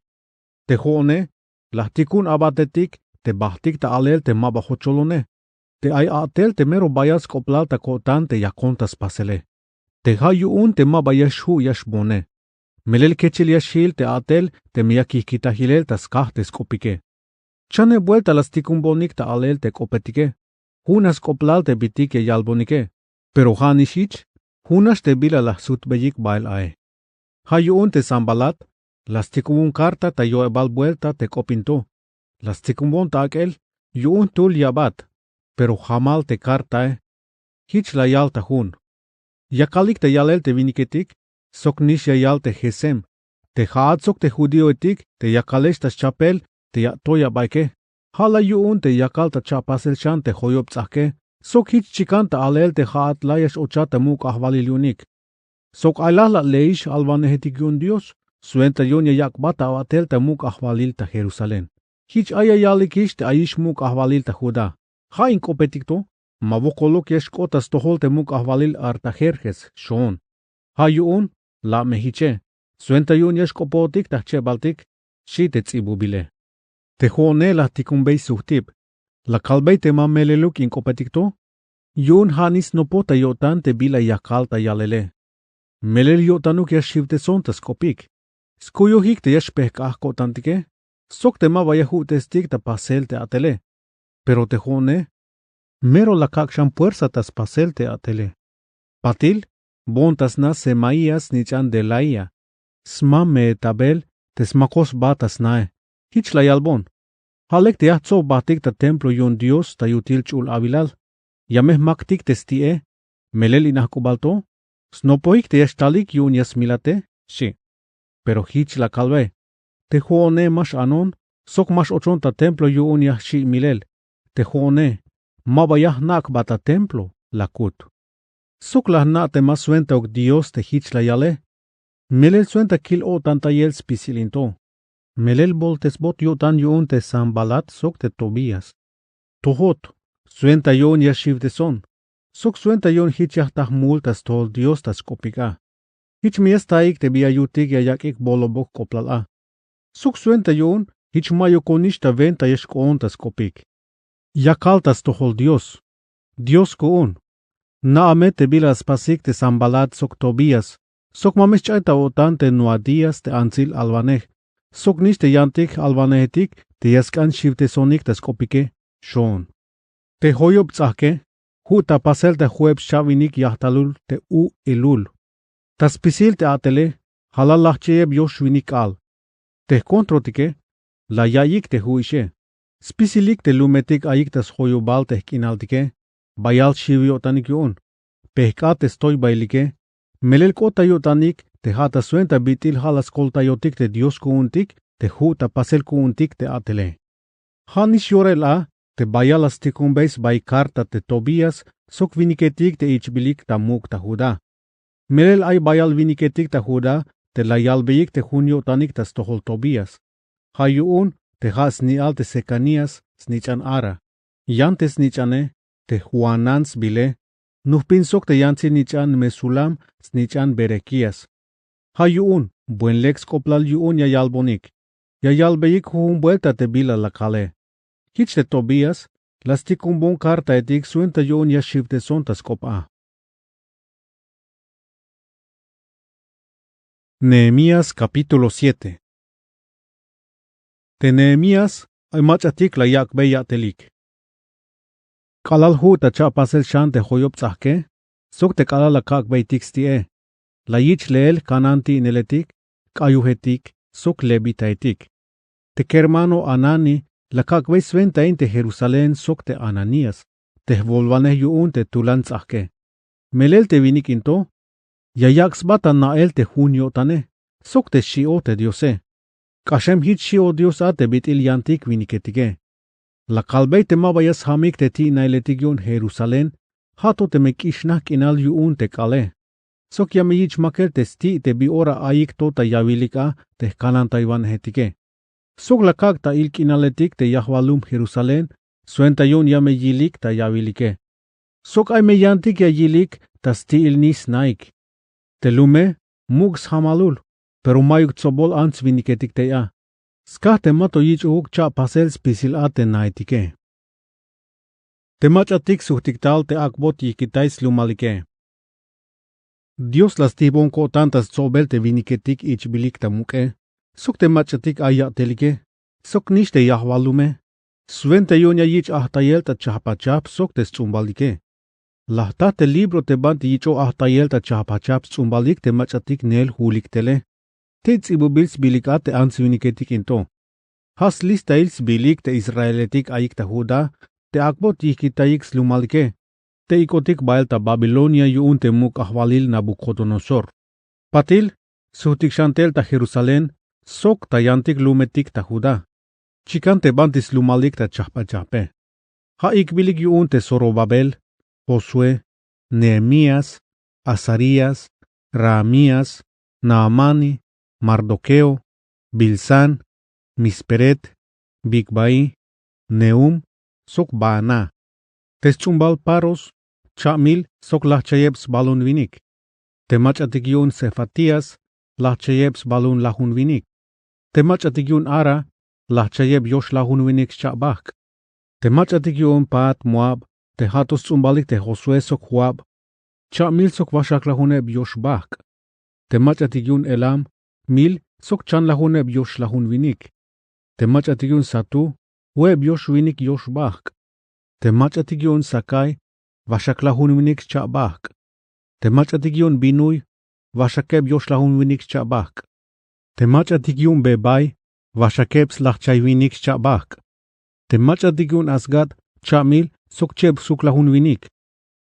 Te jo'one, la jtikun abatetik te bajtik ta alel te ma ba jocholone, te ay a'tel te mero bayal sk'oplal ta ko'tan te yakon ta spasele. Te ja' yu'un te ma ba ya xju' ya xboone. Melel kechel ya xjil te a'tel teme ya kijkita jilel ta skaj te sk'opike. Chaneb buelta la stikunbonik ta alel te k'opetike, junax sk'oplal te bit'il ya yalbonike. Pero ja' nix jich, junax te bila la jsutbeyik bael ae. Ja' yu'un te Sanbalat, la stikunbon karta ta yo'ebal buelta te k'op in to. La stikunbon ta ak'el, yu'un jtul ya'bat, pero jamal te kartae, jich la yal ta jun: Yakalik ta yalel te winiketik, sok nix ya yal te Gesem, te ja'at sok te judíoetik te yakalex ta schapel te ya atoy abaike. Ja' la yu'un te yakal ta cha'pasel xan te joyob ts'ajke, sok jich chikan ta alel te ja'at la ya x-ochat ta muk' ajwalil yu'unik. Sok ay laj la le'ix alwanejetik yu'un Dios, swenta yu'un ya yak'bat ta a'tel ta muk' ajwalil ta Jerusalén. Jich ay ya yalikix te ayix muk' ajwalil ta Judá: Ja' in k'opetik to, Ma wokoluk ya xk'ot ta stojol te muk' ajwalil Artajerjes xoon. Ja' yu'un la' me jiche, swenta yu'un ya xk'opojotik ta jche'baltik, xchi te ts'ibubile. Te jo'one la jtikumbey sujtib. La kalbey te ma meleluk in k'opetik to. Yu'un ja' nix snopoj ta yo'tan te bila ya kal ta yalele. Melel yo'tanuk ya xiwteson ta sk'opik. Skuyojik te ya xpejk'aj ko'tantike sok te ma ba ya ju'testik ta pasel te a'tele. Pero te jo'one mero la kak' xan puersa ta spasel te a'tele. Patil boon ta sna Semaías snich'an Delaía, smam Mehetabel te smakoj sba ta snae. Jich la yalbon: Ja' lek te ya jtsob jbatik ta templo yu'un Dios ta yutil ch'ul awilal. Ya me jmaktik te sti'e. Melel in ajk'ubal to, snopojik te ya xtalik yu'un ya smilate, xchi. Pero jich la kalbe: Te jo'one ma x-anon sok ma x-ochon ta templo yu'un ya jxi' milel. Te jo'one ma ba ya jna'kbat ta templo, la kut. Sok la jna' te ma swentauk Dios te jich la yale. Melel swenta kil-o'tantayel spisil in to. Melel boltesbot yo'tan yu'un te Sanbalat sok te Tobías. Tojot, swenta yu'un ya xiwteson sok swenta yu'un jich ya jta jmul ta stojol Dios ta sk'opik a. Jich me ya staik te bi ya yutik ya yak'ik bolobok jk'oblal a. Sok swenta yu'un jich mayukonix ta wenta ya xk'oon ta sk'opik. Ya kal ta stojol Dios: Dios ku'un, na'a me te bila la spasik te Sanbalat sok Tobías, sok ma me xch'ay ta o'tan te Noadías te antsil alwanej, soknix te yantik j'alwanejetik te ya sk'an xiwtesonik ta sk'opike, xoon. Te joyob ts'ajke ju' ta pasel ta ju'eb xcha'winik yajtalul te u' Elul. Ta spisil te a'tele ja' la lajcheyeb yoxwinik k'aal. Te jkontrotike la ya'iyik te ju'ixe. Spisilik te lumetik ayik ta sjoyobal te jk'inaltike, bayal xiw yo'tanik yu'un. Pejk'at te stoybailike, melel k'ot ta yo'tanik te ja' ta swenta bit'il ja' la skoltayotik te Dios ku'untik te ju' ta pasel ku'untik te a'tele. Ja' nix yorel a te bayal la stikumbey sbaik karta te Tobías sok winiketik te ich'bilik ta muk' ta Judá. Melel ay bayal winiketik ta Judá te la yalbeyik te jun yo'tanik ta stojol Tobías. Ja' yu'un te ja' sni'al te Secanías snich'an Ara, yan te snich'ane te Johanán sbile, nujpin sok te yantsil nich'an Mesulam snich'an Berequías. Ja' yu'un buen lek sk'oblal yu'un ya yalbonik. Ya yalbeyik jujun buelta te bila la kale. Jich te Tobías la stikumbon kartaetik swenta yu'un ya xiwteson ta sk'op a. Nehemías capítulo siete. Te Nehemías ay mach'atik la yak'bey ya'telik. K'alal ju' ta cha'pasel xan te joyob ts'ajke sok te k'alal la kak'beytik sti'e, la yich' leel kananti'neletik, k'ayujetik sok levitaetik. Te kermano Hanani la kak'bey swentain te Jerusalén sok te Hananías te jwolwanej yu'un te tulan ts'ajke. Melel te winik in to ya yak' sba ta na'el te jun yo'tane sok te xi'oj te Diose. K'axem jich xi'oj Dios a te bit'il yantik winiketike. La kalbey te ma ba ya sjamik te ti'nailetik yu'un Jerusalén, ja' to teme k'ixnaj k'inal yu'un te k'aale. Sok ya me yich' makel te sti' te bi ora ayik to ta yawilik a te jkanantaywanejetike. Sok la kak' ta il k'inaletik te yajwal lum Jerusalén swenta yu'un ya me yilik ta yawilike. Sok ay me yantik ya yilik ta sti'il nix snaik. Te lume muk' sjamalul, pero mayuk tsobol ants winiketik tey a. Skaj te mato yich'ojuk cha'pasel spisil a te naetike. Te mach'atik sujtik tal te ak'bot yijkitay slumalike. Dios la stijbon ko'tan ta stsobel te winiketik ich'bilik ta muk'e sok te mach'atik ay ya'telike, sok nix te yajwal lume, swenta yu'un ya yich' ajtayel ta chajpachajp sok te sts'umbalike. La jta te libro te banti yich'oj ajtayel ta chajpachajp sts'umbalik te mach'atik neel julik tele. Tey ts'ibubil sbilik a te ants winiketik in to. Ja' slistail sbilik te israeletik ayik ta Judá te ak'bot yijkitayik slumalike, te ik'otik bael ta Babilonia yu'un te muk' ajwalil Nabucodonosor. Patil sujtik xan tel ta Jerusalén sok ta yantik lumetik ta Judá. Chikan te banti slumalik ta chajpachajpe. Ja' ik'bilik yu'un te Zorobabel, Josué, Nehemías, Azarías, Rahamías, Nahamani, Mardoqueo, Bilsán, Misperet, Bigbaí, Nehum sok Baaná. Te sts'umbal paros, cha'mil sok lajchayeb sbalun winik. Te mach'atik yu'un sefatías, lajchayeb sbalun lajun winik. Te mach'atik yu'un ara, lajchayeb yoxlajun winik xcha'bajk'. Te mach'atik yu'un pahat moab, te ja' to sts'umbalik te josué sok joab, cha'mil sok waxaklajuneb yoxbajk'. Te mach'atik yu'un elam, mil sok chanlajuneb yoxlajun winik. Te mach'atik yu'un satú, ju'eb yoxwinik yoxbajk'. Te mach'atik yu'un sakai, waxaklajun winik xcha'bajk'. Te mach'atik yu'un binuy, waxakeb yoxlajun winik xcha'bajk'. Te mach'atik yu'un bebay, waxakeb slajchay winik xcha'bajk'. Te mach'atik yu'un asgat, cha'mil sok cheb sjuklajun winik.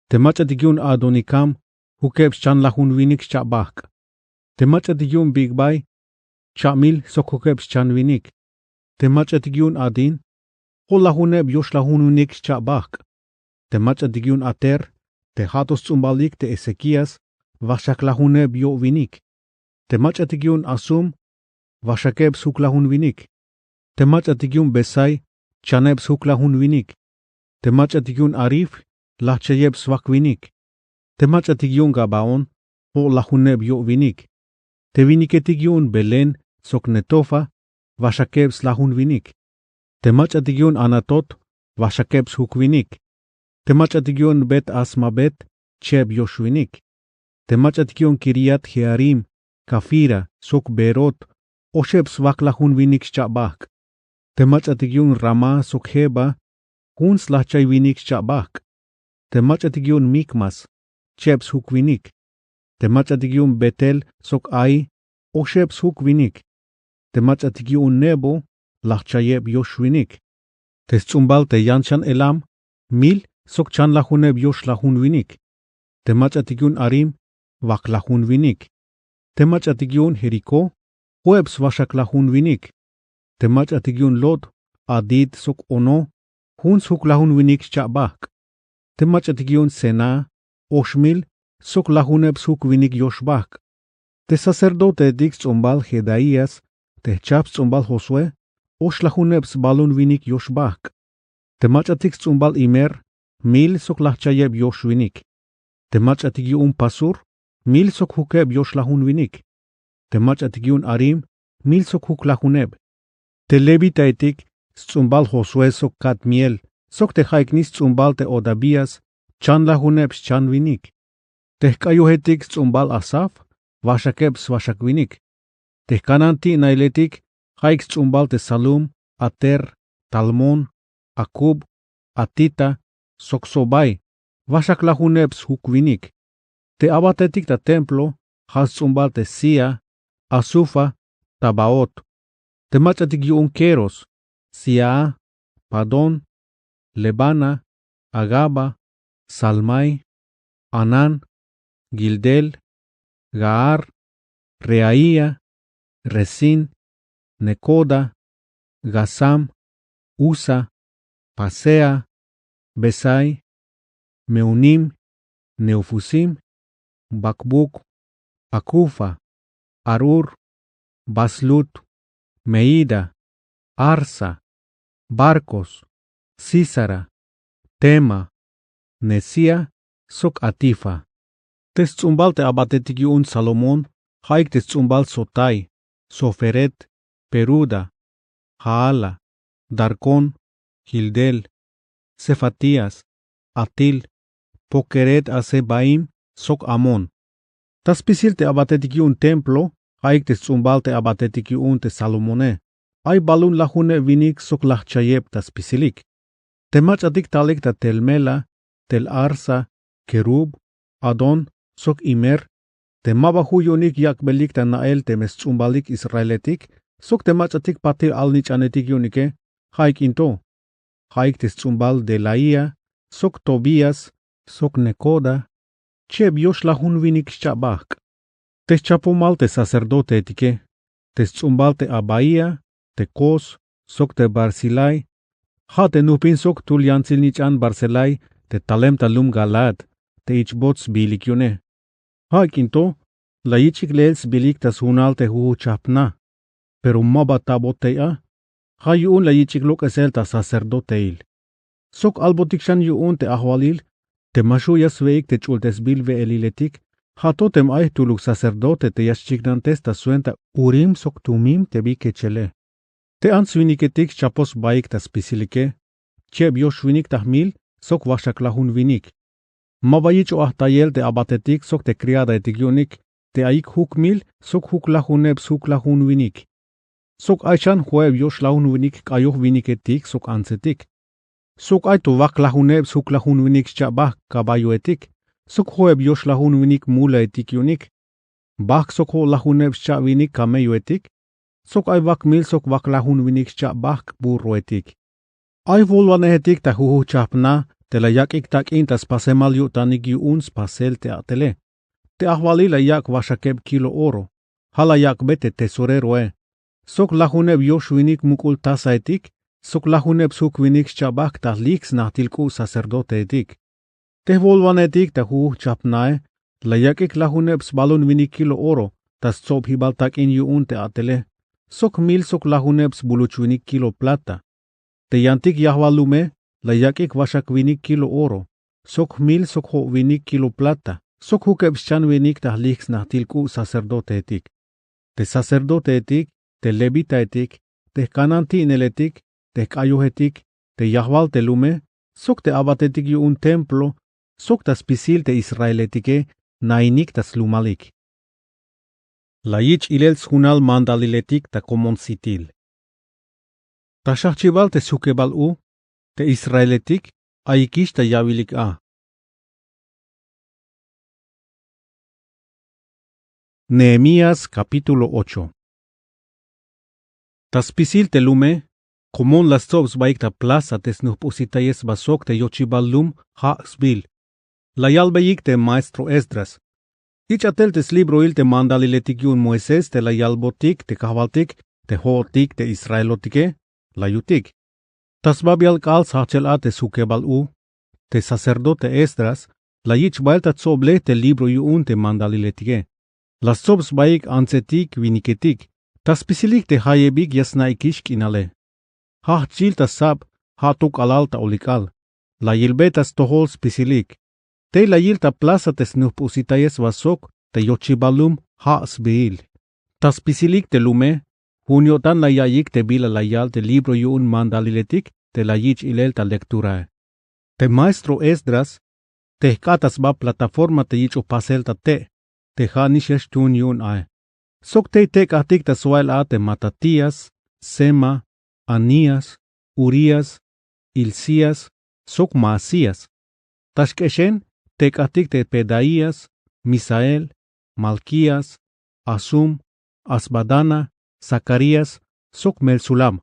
Te mach'atik yu'un adonikam, jukeb xchanlajun winik xcha'bajk'. Te mach'atik yu'un bigbay, cha'mil sok jukeb xchan winik. Te mach'atik yu'un adin, jo'lajuneb yoxlajun winik xcha'bajk'. Te mach'atik yu'un ater, te ja' to sts'umbalik te ezekías, waxaklajuneb yo'winik. Te mach'atik yu'un asum, waxakeb sjuklajun winik. Te mach'atik yu'un besay, chaneb sjuklajun winik. Te mach'atik yu'un arif, lajchayeb swak winik. Te mach'atik yu'un gabaón, jo'lajuneb yo'winik. Te winiketik yu'un belén sok netofa, waxakeb slajun winik. Te mach'atik yu'un anatot, waxakeb sjuk winik. Te mach'atik yu'un bet asmavet, cheb yoxwinik. Te mach'atik yu'un kiriat jearim, kafira sok beerot, oxeb swaklajun winik xcha'bajk'. Te mach'atik yu'un ramá sok jeba, jun slajchay winik xcha'bajk'. Te mach'atik yu'un mikmas, cheb sjuk winik. Te mach'atik yu'un betel sok ay, oxeb sjuk winik. Te mach'atik yu'un nebo, lajchayeb yoxwinik. Te sts'umbal te yanch'an elam, mil sok chanlajuneb yoxlajun winik. Te mach'atik yu'un arim, waklajun winik. Te mach'atik yu'un jerikó, jo'eb swaxaklajun winik. Te mach'atik yu'un lot, adit sok ono, jun sjuklajun winik xcha'bajk'. Te mach'atik yu'un sená, oxmil sok lajuneb sjuk winik yoxbajk'. Te sacerdoteetik sts'umbal jedaías, te jchajp sts'umbal josué, oxlajuneb sbalun winik yoxbajk'. Te mach'atik sts'umbal imer, mil sok lajchayeb yoxwinik. Te mach'atik yu'un pasur, mil sok jukeb yoxlajun winik. Te mach'atik yu'un arim, mil sok juklajuneb. Te levitaetik sts'umbal josué sok kadmiel, sok te ja'iknix sts'umbal te odavías, chanlajuneb xchan winik. Te jk'ayojetik sts'umbal asaf, waxakeb swaxak winik. Te jkananti'nailetik, ja'ik sts'umbal te salum, ater, talmón, akub, atita sok sobai, waxaklajuneb sjuk winik. Te abatetik ta templo, ja' sts'umbal te zía, azufa, tabaot. Te mach'atik yu'un keros, siaa, padón, lebana, agaba, salmay, anán, gildel, gahar, reaía, resín, necoda, gasam, usa, pasea, besai, meunim, neufusim, bakbuk, akufa, arur, baslut, meida, arsa, barkos, sísara, tema, nesía sok atifa. Te sts'umbal te abatetik yu'un salomón, ja'ik te sts'umbal sotai, soferet, peruda, jaala, darcón, gildel, sefatías, atil, pokeret-hazebaim sok amón. Ta spisil te abatetik yu'un templo, ja'ik te sts'umbal te abatetik yu'un te salomone, ay balun lajuneb winik sok lajchayeb ta spisilik. Te mach'atik talik ta tel mela, tel arsa, kerub, adón sok imer, te ma ba ju' yu'unik yak'belik ta na'el teme sts'umbalik israeletik sok te mach'atik patil alnich'anetik yu'unike, ja'ik in to. Ja'ik te sts'umbal delaía sok tobías sok necoda, cheb yoxlajun winik xcha'bajk'. Te xchapomal te sacerdoteetike, te sts'umbal te abaía, te kos sok te barsilai, ja' te nujpin sok jtul yantsil nich'an barsilai te talem ta lum galaad, te ich'bot sbiilik yu'une. Ja'ik in to la yich'ik leel sbilik ta sjunal te jujujchajp na, pero ma ba ta'bot tey a. Ja' yu'un la yich'ik lok'esel ta sacerdoteil. sok albotik xan yu'un te ajwalil te ma xju' ya swe'ik te ch'ultesbil we'eliletik, ja' to teme ay jtuluk sacerdote te ya xchiknantes ta swenta urim sok tumim te bi kechele. Te ants winiketik xchapoj sbaik ta spisilike, cheb yoxwinik ta jmil sok waxak lajunwinik. Ma ba yich'oj ajtayel te abatetik sok te criadaetik yu'unik te ayik jukmil sok juklajuneb sjuklajunwinik. Sok ay xan jo'eb yoxlajunwinik k'ayojwiniketik sok antsetik. Sok ay to waklajuneb sjuklajunwinik xcha'bajk' caballoetik, sok jo'eb yoxlajunwinik mulaetik yu'unik. Bajk' sok jo'lajuneb xcha'winik camelloetik, sok ay wakmil sok waklajunwinik xcha'bajk' burroetik. Ay jwolwanejetik ta jujujchajp na te la yak'ik tak'in ta spasemal yo'tanik yu'un spasel te at'ele. Te ajwalil la yak' waxakeb kilo oro, ja' la yak'be te tesoreroe. Sok lajuneb yoxwinik muk'ul tazaetik, sok lajuneb sjukwinik xcha'bajk' ta jlijk' snajtil k'u' sacerdoteetik. Te jwolwanejetik ta jujujchajp nae, la yak'ik lajuneb sbalunwinik kilo oro ta stsobjibal tak'in yu'un te at'ele, sok jmil sok lajuneb sbuluchwinik kilo plata. Te yantik yajwal lume, la yak'ik waxakwinik kilo oro, sok jmil sok jo'winik kilo plata, sok jukeb xchanwinik ta jlijk' snajtil k'u' sacerdoteetik. Te sacerdoteetik, te levitaetik, te jkananti'neletik, te jk'ayojetik, te yajwal te lume, sok te abatetik yu'un templo, sok ta spisil te israeletike, nainik ta slumalik. La yich' ilel sjunal mandaliletik ta komon sitil. Ta xajchibal te sjukebal u, te israeletik, ayikix ta yawilik a. Nehemías capítulo ocho. Ta spisil te lume, komon la stsob sbaik ta plaza te snujp'usitayel sba sok te yochibal lum ja' sbiil. La yalbeyik te maestro Esdras: Ich'a tel te slibroil te mandaliletik yu'un Moisés te la yalbotik te kajwaltik te jo'otik te israelotike, la yutik. Ta sbabial k'aal sjajchel a te sjukebal u, te sacerdote Esdras, la yich' bael ta tsoblej te libro yu'un te mandaliletike. La stsob sbaik antsetik winiketik, ta spisilik te jayebik ya sna'ikix k'inale. Ja' jchil ta sab, ja' to k'alal ta olik'al. La yilbe ta stojol spisilik. Tey la yil ta plaza te snujp'usitayel sba sok te yochibal lum ja' sbiil. Ta spisilik te lume, jun yo'tan la ya'iyik te bila la yal te libro yu'un mandaliletik te la yich' ilel ta lecturae. Te maestro Esdras, te jk'at ta sba plataforma te yich'oj pasel ta te', te ja'nix ya xtuun yu'un ae. Sok tey tek'ajtik ta swa'el a te Matatías, Sema, Anías, Urías, Hilcías, sok Maasías. Ta xk'exen tek'ajtik te Pedaías, Misael, Malkías, Hasum, Hasbadana, Zacarías, sok Mesulam.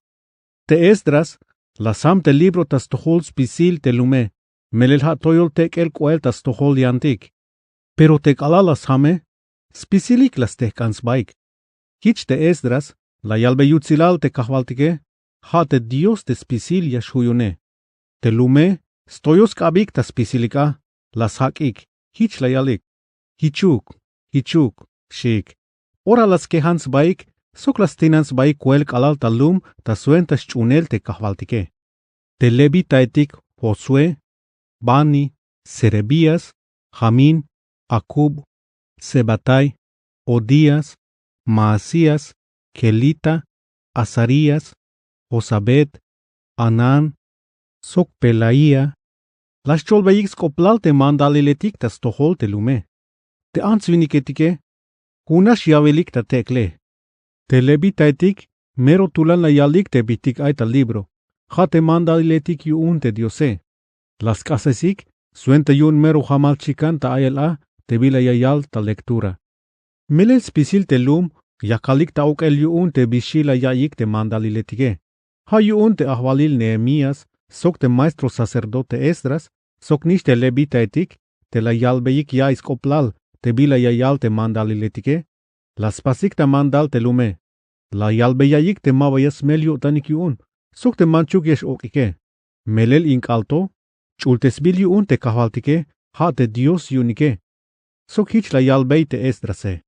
Te Esdras, la sjam te libro ta stojol spisil te lume, melel ja' toyol tek'el k'oel ta stojol yantik. Pero te k'alal la sjame, spisilik la stejk'an sbaik. Jich te Esdras, la yalbe yutsilal te kajwaltike, ja' te Dios te spisil ya xjuyune. Te lume, stoyol sk'abik ta spisilik a, la sjak'ik, jich la yalik: Jichuk, jichuk, xiik. Ora la skejan sbaik, sok la stinan sbaik koel k'alal ta lum ta swenta sch'uunel te kajwaltike. Te levitaetik Josué, Bani, Serebías, Jamín, Acub, Sebatai, Odías, Maasías, Kelita, Azarías, Jozabed, Hanán, sok Pelaía, la xcholbeyik sk'oplal te mandaliletik ta stojol te lume. Te ants winiketike, junax yawilik ta tek'lej. Te levitaetik, mero tulan la yalik te bijtik ay ta libro, ja' te mandaliletik yu'un te Diose. La sk'asesik, swenta yu'un mero jamal chikan ta a'iyel a te bila ya yal ta lectura. Melel spisil te lum, yakalik ta ok'el yu'un te bi xi' la ya'iyik te mandaliletike. Ja' yu'un te ajwalil Nehemías, sok te maestro sacerdote Esdras, soknix te levitaetik, te la yalbeyik ya'iy sk'oplal te bila ya yal te mandaliletike. La spasik ta mandal te lume. La yalbey ya'iyik te maba ya smel yo'tanik yu'un, sok te manchuk ya x-ok'ike. Melel in k'aal to, ch'ultesbil yu'un te kajwaltike, ja' te Dios yu'unike. Sok jich la yalbey te Esdrase: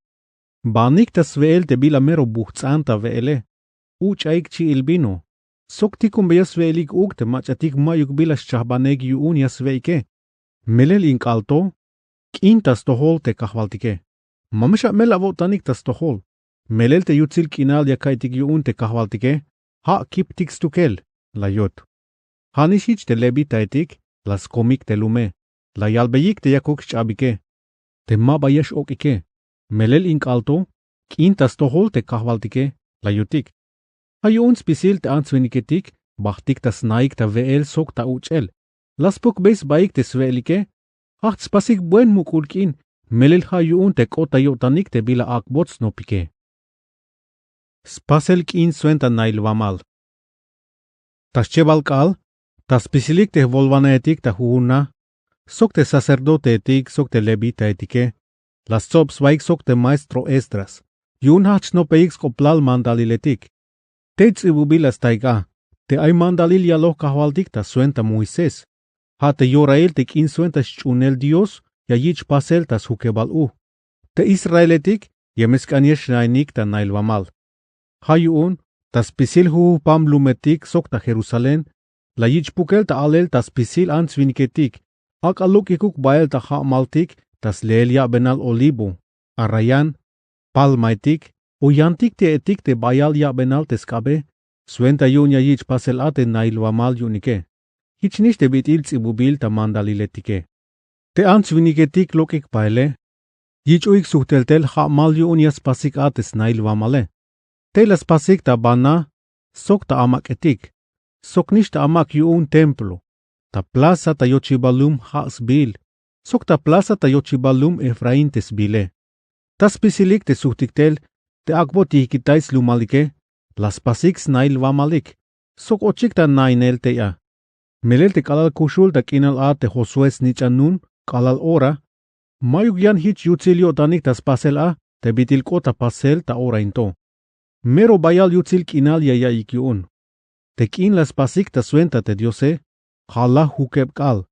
Banik ta swe'el te bila mero bujts'an ta we'ele, uch'aik chi'il vino, sok tikunbeya swe'elik uuk te mach'atik ma'yuk bila xchajbanek yu'un ya swe'ike. Melel in k'aal to, k'in ta stojol te kajwaltike. Ma me xamel awo'tanik ta stojol. Melel te yutsil k'inal ya ka'iytik yu'un te kajwaltike, ja' kiptik stukel, la yut. Ja' nix jich te levitaetik la skomik te lume, la yalbeyik te yakuk xch'abike, te ma ba ya x-ok'ike. Melel in k'aal to, k'in ta stojol te kajwaltike, la yutik. Ja' yu'un spisil te ants-winiketik bajtik ta snaik ta we'el sok ta uch'el. La spukbey sbaik te swe'elike. Jajch spasik buen muk'ul k'in, melel ja' yu'un te k'ot ta yo'tanik te bila ak'bot snopike. Spasel k'in swenta nail wamal. Ta xchebal k'aal, ta spisilik te jwolwanejetik ta jujun na, sok te sacerdoteetik sok te levitaeetike, la stsob sbaik sok te maestro Esdras, yu'un jajch snopbeyik sk'oplal mandaliletik. Tey ts'ibubil la staik a, te ay mandalil yaloj kajwaltik ta swenta Moisés, ja' te yorail te k'in swenta xch'uunel Dios ya yich' pasel ta sjukebal u. Te israeletik ya me sk'an ya xnainik ta nail wamal. Ja' yu'un, ta spisil jujupam lumetik sok ta Jerusalén, la yich' pukel ta alel ta spisil ants-winiketik, ak'a lok'ikuk bael ta ja'maltik ta sleel ya'benal olivo, arrayán, palmaetik, o yantik te e'etik te bayal ya'benal te sk'abe, swenta yu'un ya yich' pasel a te nail wamal yu'unike. Jich nix te bit'il ts'ibubil ta mandaliletike. Te ants-winiketik lok'ik baele, yich'oik sujtel tel ja'mal yu'un ya spasik a te snail wamale. Tey la spasik ta ban na, sok ta amak'etik, sok nix ta amak' yu'un templo, ta plaza ta yochibal lum ja' sbiil, sok ta plaza ta yochibal lum Efraín te sbiile. Ta spisilik te sujtik tel te ak'bot yijkitay slumalike, la spasik snail wamalik, sok ochik ta nainel tey a. Melel te k'alal kuxul ta k'inal a te Josué snich'an nuun k'alal ora, ma'yuk yan jich yutsil yo'tanik ta spasel a te bit'il k'ot ta pasel ta ora in to. Mero bayal yutsil k'inal ya yaiyik yu'un. Te k'in la spasik ta swenta te Diose, ja' laj jukeb k'aal.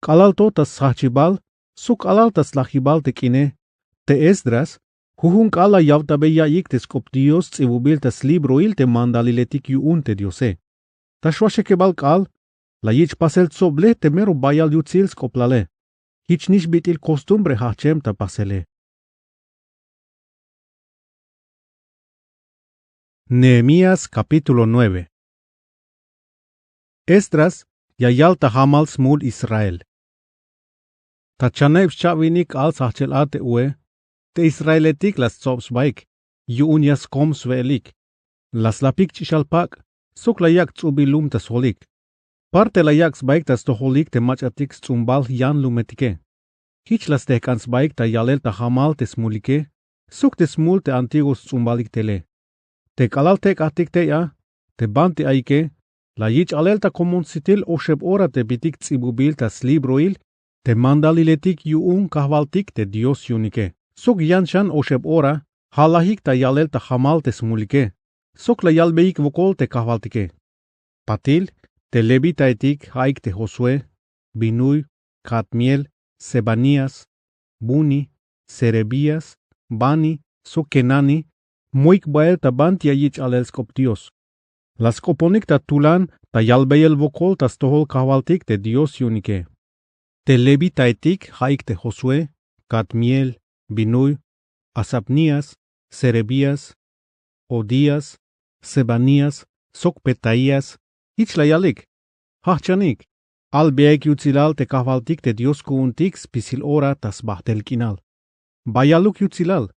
K'alal to ta sjajchibal, sok k'alal ta slajibal te k'ine, te Esdras, jujun k'aal la yawtabe yaiyik te sk'op Dios ts'ibubil ta slibroil te mandaliletik yu'un te Diose. Ta xwaxekebal k'aal, la yich' pasel tsoblej te mero bayal yutsil sk'oplale. Jich nix bit'il kostumbre jajchem ta pasele. Nehemías capítulo nueve. Esdras ya yal ta jamal smul Israel. Ta chaneb xcha'winik k'aal sjajchel a te ue, te israeletik la stsob sbaik, yu'un ya skom swe'elik. La slapik ch'ixal pak', sok la yak' ts'ubil lum ta sjolik. Parte la yak' sbaik ta stojolik te mach'atik sts'umbal yan lumetike. Jich la stejk'an sbaik ta yalel ta jamal te smulike, sok te smul te antiguo sts'umbalik tele. Te k'alal tek'ajtik tey a, te banti ayike, la yich' alel ta komon sitil oxeb ora te bitik ts'ibubil ta slibroil te mandaliletik yu'un kajwaltik te Dios yu'unike. Sok yan xan oxeb ora, ja' lajik ta yalel ta jamal te smulike, sok la yalbeyik wokol te kajwaltike. Patil, te levitaetik ja'ik te Josué, Binuy, Cadmiel, Sebanías, Buni, Serebías, Bani, sok Kenani, moik bael ta banti ya yich' alel sk'op Dios. La sk'oponik ta tulan ta yalbeyel wokol ta stojol kajwaltik te Dios yu'unike. Te levitaetik ja'ik te Josué, Cadmiel, Binuy, Hasabnías, Serebías, Hodías, Sebanías, sok Petaías, jich la yalik: Jajchanik, albeaik yutsilal te kajwaltik te Dios ku'untik spisil ora ta sbajtel k'inal. Bayaluk yutsilal,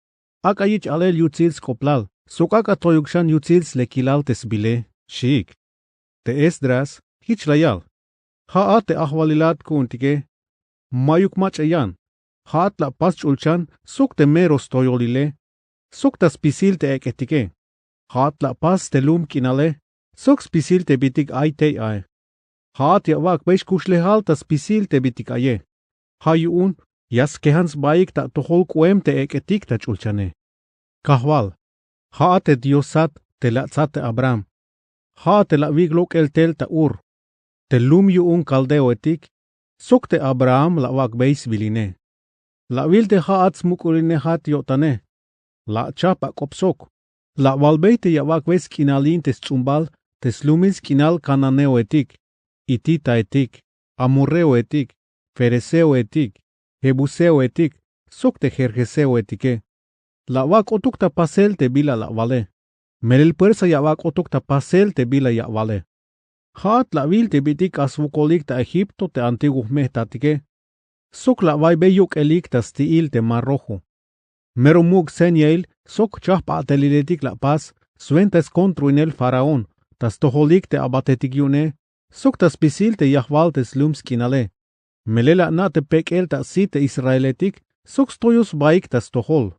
ak'a yich' alel yutsil sk'oplal, sok ak'a toyuk xan yutsil slekilal te sbile, xiik. Te Esdras jich la yal: Ja'at te ajwalilat ku'untike, ma'yuk mach'a yan. Ja'at la apas ch'ulchan sok te mero stoyolile, sok ta spisil te ek'etike. Ja'at la apas te lum k'inale, sok spisil te bitik ay tey ae. Ja'at ya awak'bey xkuxlejal ta spisil te bitik aye. Ja' yu'un ya skejan sbaik ta atojol k'oem te ek'etik ta ch'ulchane. Kajwal, ja'at te Diosat te la atsat te Abraham. Ja'at te la awik' lok'el tel ta Ur, te lum yu'un caldeoetik, sok te Abraham la awak'bey swiline. La awil te ja'at smuk'ulinejat yo'tane. La achajp ak'op sok. La awalbey te ya awak'bey sk'inalin te sts'umbal te slumil sk'inal kananeoetik, hititaetik, amorreoetik, ferezeoetik, jebuseoetik sok te gergeseoetike. La awak' k'otuk ta pasel te bila la awale. Melel puersa ya awak' k'otuk ta pasel te bila ya awale. Ja'at la awil te bit'il k'ax swokolik ta egipto te antiguo jme'jtatike. Sok la awaybey yok'elik ta sti'il te mar rojo. Mero muk' señail sok jchajp'ateliletik la apas swenta skontroinel faraón ta stojolik te abatetik yu'une sok ta spisil te yajwal te slum sk'inale. Melel la ana' te pek'el ta sit te israeletik sok stoyoj sbaik ta stojol.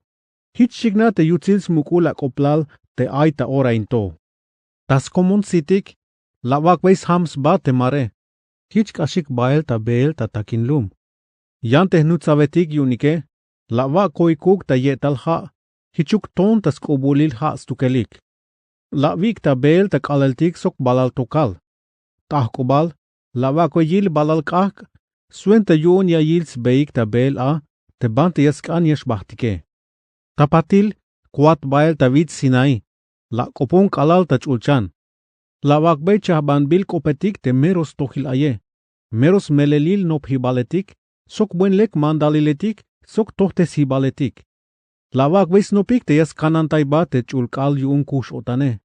Jich chiknaj te yutsil smuk'ul ak'oblal te ay ta ora in to. Ta skomon sitik la awak'bey sjam sba te mare. Jich k'axik bael ta beel ta takin lum. Yan te jnutsabetik yu'unike la awak' koikuk ta ye'tal ja'. Jichuk ton ta sk'ubulil ja' stukelik. La awik' ta beel ta k'aaleltik sok balal tokal. T'ajk'ubal la awak'bey yil balal k'ajk' swenta yu'un ya yil sbeik ta beel a te banti ya sk'an ya xbajtike. Ta patil kwat bael ta wits sinaí. La ak'opon k'alal ta ch'ulchan. La awak'bey chajbanbil k'opetik te mero stojil aye, mero smelelil nopjibaletik sok buen lek mandaliletik sok tojtesjibaletik. La awak'bey snopik te ya skanantaybat te ch'ul k'aal yu'un kux-o'tane.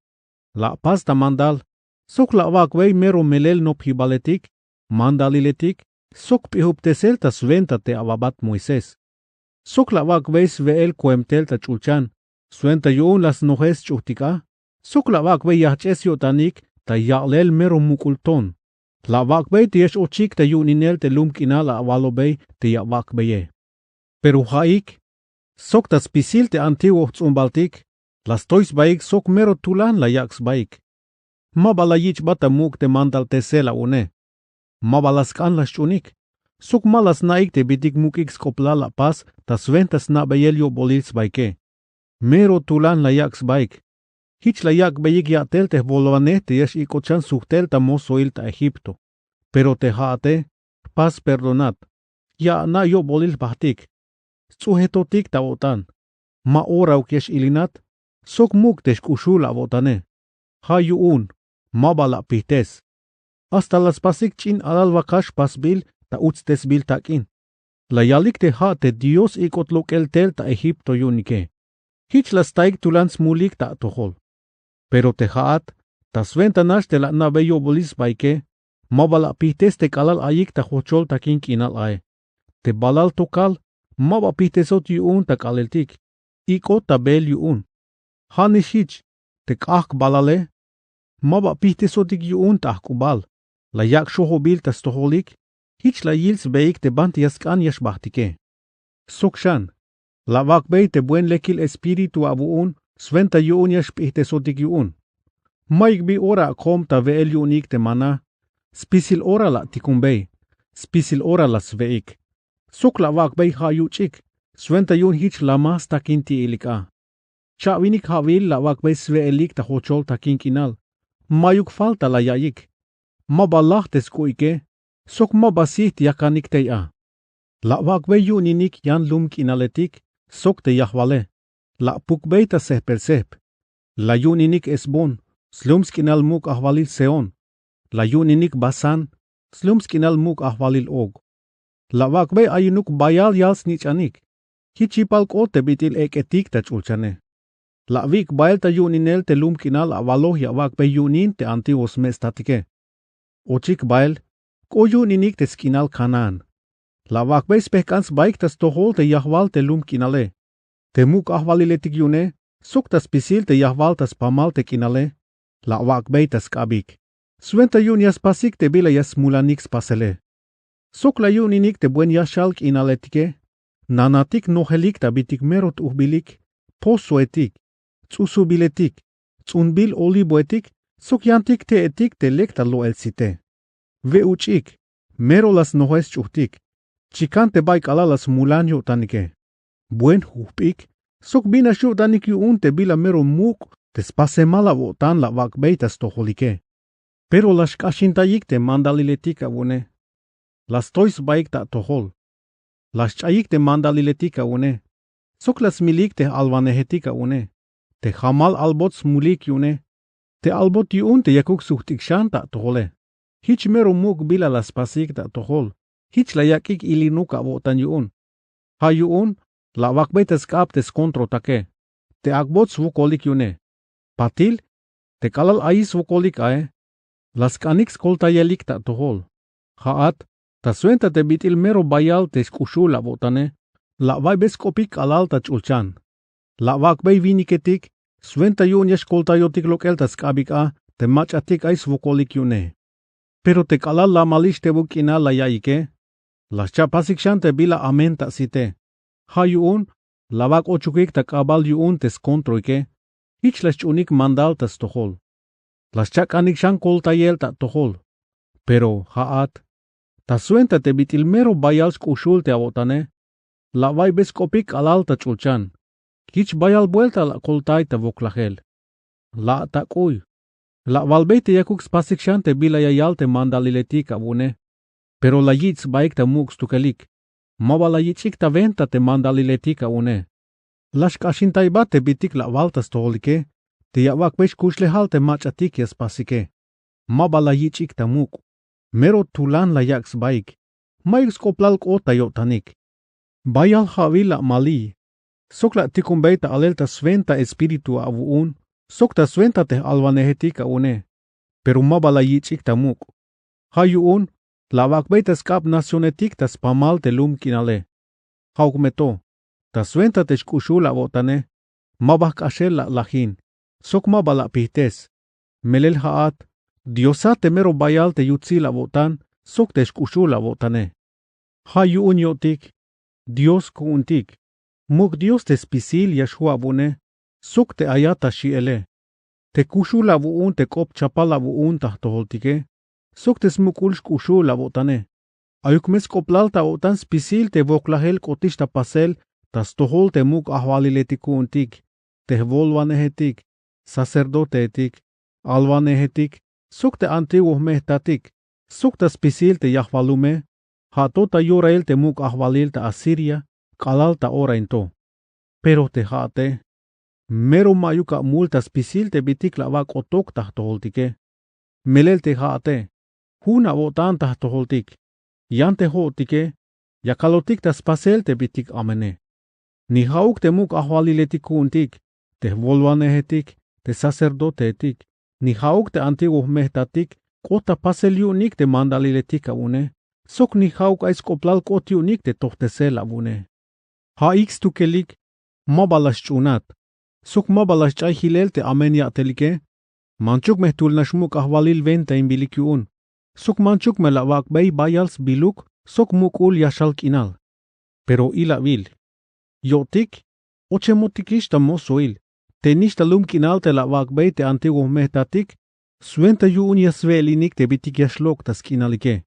La apas ta mandal sok la awak'bey mero melel nopjibaletik, mandaliletik sok jp'ijubtesel ta swenta te awabat moisés. Sok la awak'bey swe'el koemtel ta ch'ulchan swenta yu'un la snojes sch'ujtik a. Sok la awak'bey yajch'es yo'tanik ta ya'lel mero muk'ul ton. La awak'bey te ya x-ochik ta yu'uninel te lum k'inal la awalobey te ya awak'beye. Pero ja'ik sok ta spisil te antiguo jts'umbaltik la stoy sbaik sok mero tulan la yak' sbaik. Ma ba la yich'bat ta muk' te mandaltesel awu'une. Ma ba la sk'an la xch'uunik sok ma la sna'ik te bit'il muk'ik sk'oblal la apas ta swenta sna'beyel yo'bolil sbaike. Mero tulan la yak' sbaik. Jich la yak'beyik ya'tel te jwolwanej te ya x-ik'ot xan sujtel ta mosoil ta egipto. Pero te ja'ate jpas perdonat. Ya ana' yo'bolil jbajtik. Sts'ujetotik ta o'tan. Ma orauk ya x-ilinat sok muk' te xk'uxul awo'tane. Ja' yu'un ma ba la apijtes. Hasta la spasik ch'in alal wakax pasbil ta utstesbil tak'in. La yalik te ja' te dios ik'ot lok'el tel ta egipto yu'unike. Jich la staik tulan smulik ta atojol. Pero te ja'at ta swenta nax te la ana'bey yo'bolil sbaike ma ba la apijtes te k'alal ayik ta jochol takin k'inal ae. Te balal tokal ma ba apijtesot yu'un ta k'aaleltik. Ik'ot ta beel yu'un. Ja' nix jich te k'ajk' balale ma ba apijtesotik yu'un t'ajk'ubal. La yak' xojobil ta stojolik. Jich la yil sbeik te banti ya sk'an ya xbajtike. Sok xan la awak'bey te buen lekil espíritu awu'un swenta yu'un ya xp'ijtesotik yu'un. Mayuk bi ora akom ta we'el yu'unik te maná. Spisil ora la atikumbey. Spisil ora la swe'ik. Sok la awak'bey ja' yuch'ik swenta yu'un jich la ma stakinti'ilik a. Cha'winik ja'wil la awak'bey swe'elik ta jochol takin k'inal. Mayuk falta la ya'iyik. Ma ba laj te sk'u'ike sok ma ba sijt yakanik tey a. La awak'bey yu'uninik yan lum k'inaletik sok te yajwale. La apukbey ta sejpel-sejp. La yu'uninik hesbón slum sk'inal muk' ajwalil sehón. La yu'uninik basán slum sk'inal muk' ajwalil og. La awak'bey ayinuk bayal yal snich'anik. Jich yipal k'ot te bit'il ek'etik ta ch'ulchane. La awik' bael ta yu'uninel te lum k'inal awaloj ya awak'bey yu'unin te antiguo sme' statike. Ochik bael k'o yu'uninik te sk'inal kanaán. La awak'bey spejk'an sbaik ta stojol te yajwal te lum k'inale. Te muk' ajwaliletik yu'une sok ta spisil te yajwal ta spamal te k'inale. La awak'bey ta sk'abik swenta yu'un ya spasik te bila ya smulanik spasele. Sok la yu'uninik te buen yaxal k'inaletike. Nanatik nojelik ta bit'il mero t'ujbilik, pozoetik, ts'usubiletik, ts'unbil olivoetik sok yantik te'etik te lek ta lo'el site. We uch'ik mero la snojes sch'ujtik. Chikan te bay k'alal la smulan yo'tanike. Buen jujp'ik sok bin nax yo'tanik yu'un te bila mero muk' te spasemal awo'tan la awak'bey ta stojolike. Pero la xk'axintayik te mandaliletik awu'une. La stoy sbaik ta atojol. La xch'ayik te mandaliletik awu'une. Sok la smilik te j'alwanejetik awu'une te jamal albot smulik yu'une. Te albot yu'un te yakuk sujt'ik xan ta atojole. Jich mero muk' bila la spasik ta atojol. Jich la yak'ik ilinuk awo'tan yu'un. Ja' yu'un la awak'bey ta sk'ab te skontrotake. Te ak'bot swokolik yu'une. Patil te k'alal ayix swokolik ae, la sk'anik skoltayelik ta atojol. Ja'at ta swenta te bit'il mero bayal te xk'uxul awo'tane, la awa'iybey sk'opik k'alal ta ch'ulchan. La awak'bey winiketik swenta yu'un ya xkoltayotik lok'el ta sk'abik a te mach'atik ay swokolik yu'une. Pero te k'alal la malix tebuk k'inal la ya'iyike, la xcha'pasik xan te bila amen ta asite. Ja' yu'un la awak' ochukik ta k'abal yu'un te skontroike. Jich la xch'uunik mandal ta stojol. La xcha'k'anik xan koltayel ta atojol. Pero ja'at ta swenta te bit'il mero bayal sk'uxul te awo'tane, la awa'iybey sk'opik k'alal ta ch'ulchan. Jich bayal buelta la akoltay ta woklajel. La atak'uy. La awalbey te yakuk spasik xan te bila ya yal te mandaliletik awu'une. Pero la yich' sbaik ta muk' stukelik. Maba la yich'ik ta wenta te mandaliletik awu'une. La xk'axintaybat te bitik la awal ta stojolike te ya awak'bey xkuxlejal te mach'atik ya spasike. Maba la yich'ik ta muk'. Mero tulan la yak' sbaik. Ma'yuk sk'oplal k'ot ta yo'tanik. Bayal ja'wil la amaliy. Sok la atikunbey ta alel ta swenta espíritu awu'un sok ta swenta te j-alwanejetik awu'une. Pero maba la yich'ik ta muk'. Ja' yu'un la awak'bey ta sk'ab nacionetik ta spamal te lum k'inale. Ja'uk me to ta swenta te xk'uxul awo'tane, maba jk'axel la alajin sok maba la apijtes. Melel ja'at Diosat te mero bayal te yutsil awo'tan sok te xk'uxul awo'tane. Ja' yu'un yo'tik Dios ku'untik. Muk' Dios te spisil ya xju' awu'une sok te ayat ta xi'ele. Te kuxul awu'un te k'op chapal awu'un ta jtojoltike sok te smuk'ul xk'uxul awo'tane. Ayuk me sk'oplal ta o'tan spisil te woklajel k'otix ta pasel ta stojol te muk' ajwaliletik ku'untik, te jwolwanejetik, sacerdoteetik, alwanejetik sok te antiguo jme' jtatik sok ta spisil te yajwal lume. Ja' to ta yorail te muk' ajwalil ta Asiria k'alal ta ora in to. Pero te ja'ate mero ma'yuk amul ta spisil te bitik la awak' k'otuk ta jtojoltike. Melel te ja'ate jun awo'tan ta jtojoltik. Yan te jo'otike yakalotik ta spasel te bitik amene. Ni ja'uk te muk' ajwaliletik ku'untik, te jwolwanejetik, te sacerdoteetik, ni ja'uk te antiguo jme' jtatik k'ot ta pasel yu'unik te mandaliletik awu'une sok ni ja'uk ay sk'oplal k'ot yu'unik te tojtesel awu'une. Ja'ik stukelik maba la xch'uunat sok maba la xch'ay jilel te amen ya'telike. Manchuk me jtul nax muk' ajwalil wentainbilik yu'un sok manchuk me la awak'bey bayal sbiluk sok muk'ul yaxal k'inal. Pero ilawil yo'tik ochemotikix ta mosoil te nix ta lum k'inal te la awak'bey te antiguo jme' jtatik swenta yu'un ya swe'elinik te bitik ya xlok' ta sk'inalike.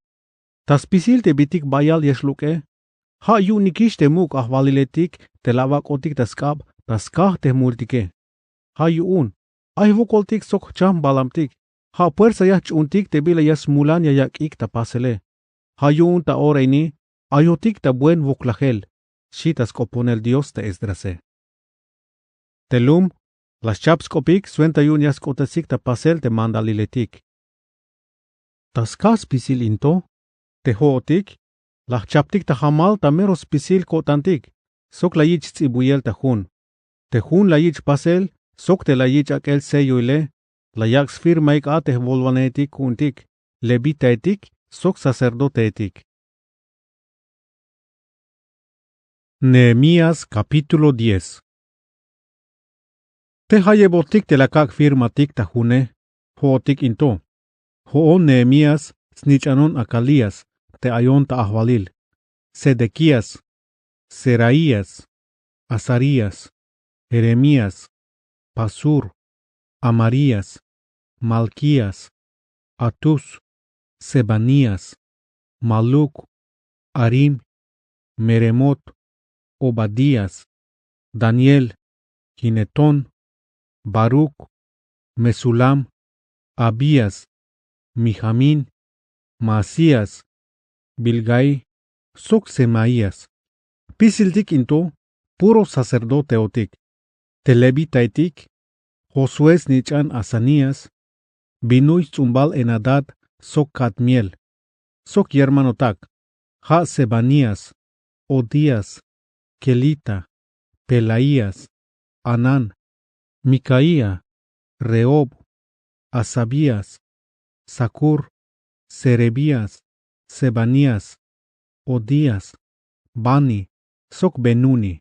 Ta spisil te bitik bayal ya xlok'e ja' yu'unikix te muk' ajwaliletik te la awak'otik ta sk'ab ta skaj te jmultike. Ja' yu'un ay jwokoltik sok jcham jbalamtik. Ja' puersa ya jch'uuntik te bila ya smulan ya yak'ik ta pasele. Ja' yu'un ta ora ini ayotik ta buen woklajel, xi ta sk'oponel Dios te Esdrase. Te lum la xchap sk'opik swenta yu'un ya sk'otesik ta pasel te mandaliletik. Ta skaj spisil in to te jo'otik la jchaptik ta jamal ta mero spisil ko'tantik sok la yich' sts'ibuyel ta jun. Te jun la yich' pasel sok te la yich' ak'el selloile la yak' sfirmaik a te jwolwanejetik ku'untik, levitaetik sok sacerdoteetik. Nehemías capítulo diez. Te jayebotik te la kak' firmatik ta june jo'otik in to. Jo'on Nehemías snich'anon Hakalías te ayon ta ajwalil, Sedekías, Seraías, Azarías, Jeremías, Pasur, Amarías, Malkías, Hatus, Sebanías, Maluk, Harim, Meremot, Obadías, Daniel, Ginetón, Baruc, Mesulam, Abías, Mijamín, Maasías, Bilgai sok Semaías. Spisiltik in to puro sacerdoteotik. Te levitaetik, Josué snich'an Azanías, Binuy sts'umbal Henadad sok Kadmiel. Sok yermanotak, ja' Sebanías, Hodías, Kelita, Pelaías, Hanán, Micaía, Rehob, Hasabías, Zacur, Serebías, Sebanías, Hodías, Bani, sok Benuni.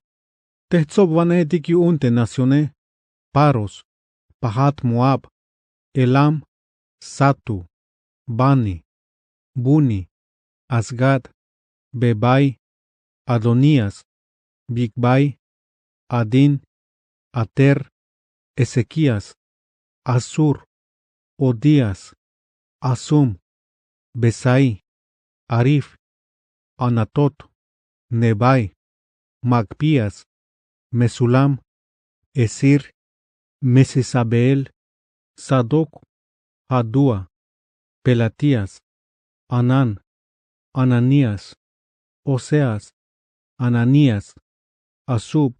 Te jtsobwanejetik yu'un te nacione: Paros, Pahat-Moab, Elam, Satu, Bani, Buni, Azgad, Bebai, Adonías, Bigvai, Adín, Ater, Ezequías, Asur, Hodías, Asum, Besai, Arif, Anatot, Nebai, Magpías, Mesulam, Esir, Mesesabeel, Sadoc, Jadúa, Pelatías, Hanán, Hananías, Oseas, Hananías, Asub,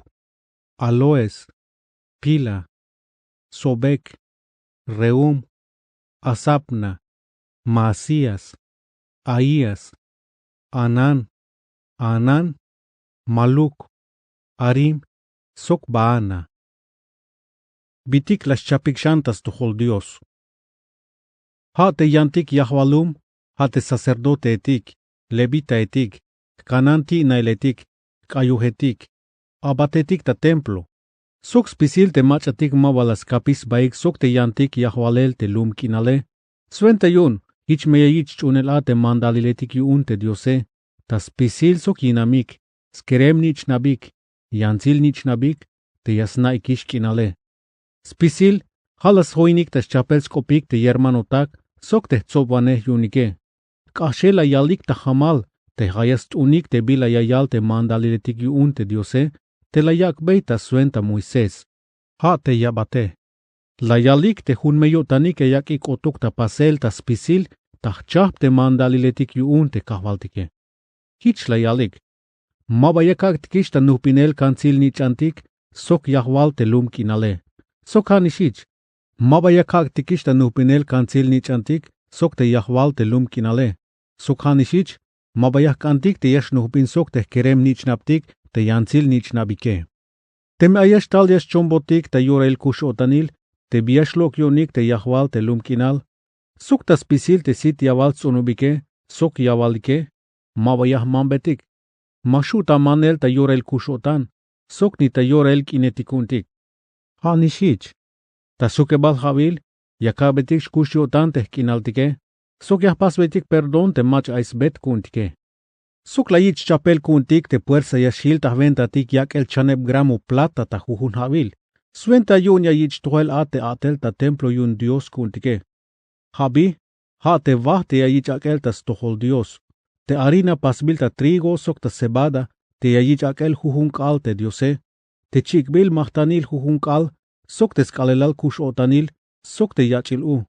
Aloes, Pila, Sobec, Reum, Asapna, Maasías, Ahías, Hanán, Hanán, Maluc, Harim, sok Baana. Bitik la xchapik xan ta stojol Dios. Ja' te yantik yajwalum, ja' te sacerdoteetik, levitaetik, jkanan ti'nailetik, jk'ayujetik, abatetik ta templo, sok spisil te mach'atik ma ba la skapix sbaik sok te yantik yajwalel te lum k'inale. Swenta yu'un jich me ya yich' ch'uunel a te mandaliletik yu'un te Diose, ta spisil sok yinamik, skerem-nich'nabik, yantsil-nich'nabik, te ya sna'ikix k'inale. Spisil ja' la sjoinik ta xchapel sk'opik te yermanotak sok te jtsobwanej yu'unike. K'axel la yalik ta jamal te ja' ya st'unik te bila ya yal te mandaliletik yu'un te Diose te la yak'bey ta swenta Moisés, ja' te ya bate. La yalik te jun me yo'tanik ya yak'ik k'otuk ta pasel ta spisil ta jchajp te mandaliletik yu'un te Kajwaltike. Jich la yalik: Ma ba ya kak'tikix ta nujbinel kantsil-nich'antik sok yajwal te lum k'inale. Sok ja'nix jich: Ma ba ya kak'tikix ta nujbinel kantsil-nich'antik sok te yajwal te lum k'inale. Sok ja'nix jich: Ma ba ya jk'antik te ya xnujbin sok te jkerem-nich'nabtik te yantsil-nich'nabike. Teme ay ya xtal ya xchombotik ta yorail kux-o'tanil te bi ya xlok' yu'unik te yajwal te lum k'inal, sok ta spisil te sit yawal sts'unubike sok yawalike, ma ba ya jmanbetik, ma xju' ta manel ta yorail kux-o'tan sok ni ta yorail k'inetik ku'untik. Ja'nix jich: Ta sukebal ja'wil ya kak'betik xkux yo'tan te jk'inaltike, sok ya jpasbetik perdón te mach'a ay sbet ku'untike. Sok la yich' chapel ku'untik te puersa ya xjil ta jwentatik yak'el chaneb gramo plata ta jujun ja'wil. Swenta yu'un ya yich' tojel a te a'tel ta templo yu'un Dios ku'untike. Ja' bi, ja' te waj te ya yich' ak'el ta stojol Dios, te harina pasbil ta trigo sok ta cebada te ya yich' ak'el jujun k'aal te Diose, te chik'bil majtanil jujun k'aal, sok te sk'aalelal kux-o'tanil, sok te yach'il u,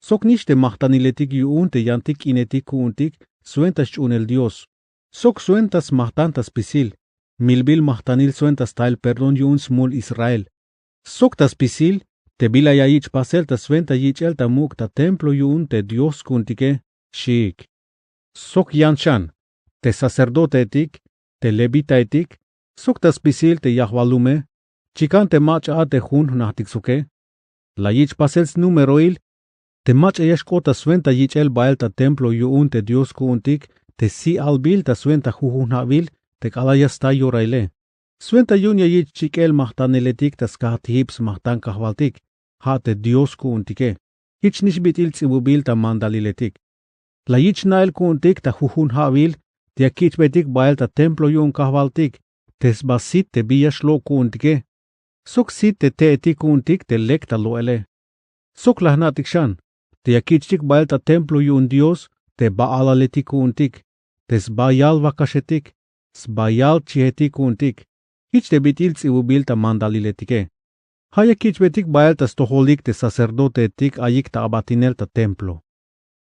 sok nix te majtaniletik yu'un te yantik k'inetik ku'untik swenta sch'uunel Dios, sok swenta smajtan ta spisil, milbil majtanil swenta stael perdón yu'un smul Israel, sok ta spisil te bila ya yich' pasel ta swenta yich'el ta muk' ta templo yu'un te Dios ku'untike, xiik. Sok yan xan te sacerdoteetik, te levitaetik, sok ta spisil te yajwalume, chikan te mach'a a te jun jnajtik soke, la yich' pasel snúmeroil te mach'a ya xk'ot ta swenta yich'el bael ta templo yu'un te Dios ku'untik te si' albil ta swenta jujun ja'wil te k'alal ya sta yoraile. Swenta yu'un ya yich' chik'el majtaniletik ta skajtijib smajtan Kajwaltik, ja' te Dios ku'untike. Jich nix bit'il ts'ibubil ta mandaliletik. La yich' na'el ku'untik ta jujun ja'wil te ya kich'betik bael ta templo yu'un Kajwaltik, te sba sit te bi ya xlok' ku'untike, sok sit te te'etik ku'untik te lek ta lo'ele. Sok la jna'tik xan te ya kich'tik bael ta templo yu'un Dios te ba alaletik ku'untik, te sba yal wakaxetik, sba yal chijetik ku'untik. Jich te bit'il ts'ibubil ta mandaliletike. Ja' ya kich'betik bael ta stojolik te sacerdoteetik ayik ta abatinel ta templo.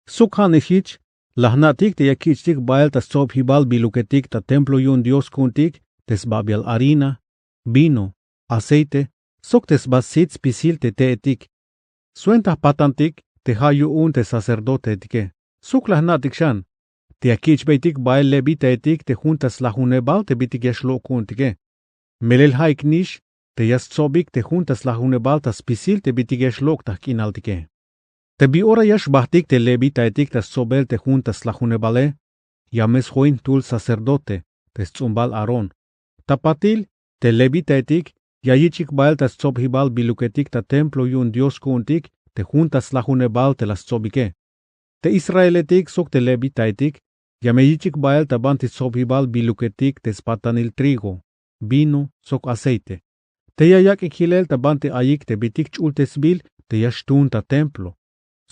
Sok ja'nix jich la jna'tik te ya kich'tik bael ta stsobjibal biluketik ta templo yu'un Dios ku'untik te sbabial harina, vino, aceite, sok te sba sit spisil te te'etik. Swenta jpatantik te ja' yu'un te sacerdoteetike. Sok la jna'tik xan te ya kich'beytik bael levitaetik te jun ta slajunebal te bitik ya xlok' ku'untike. Melel ja'ik nix te ya stsobik te jun ta slajunebal ta spisil te bitik ya xlok' ta jk'inaltike. Te bi ora ya xbajtik te levitaetik ta stsobel te jun ta slajunebale, ya me sjoin jtul sacerdote te sts'umbal Aarón. Ta patil te levitaetik ya yich'ik bael ta stsobjibal biluketik ta templo yu'un Dios ku'untik te jun ta slajunebal te la stsobike. Te israeletik sok te levitaetik ya me yich'ik bael ta banti stsobjibal biluketik te spatanil trigo, vino sok aceite. Te ya yak'ik jilel ta banti ayik te bitik ch'ultesbil te ya xtuun ta templo.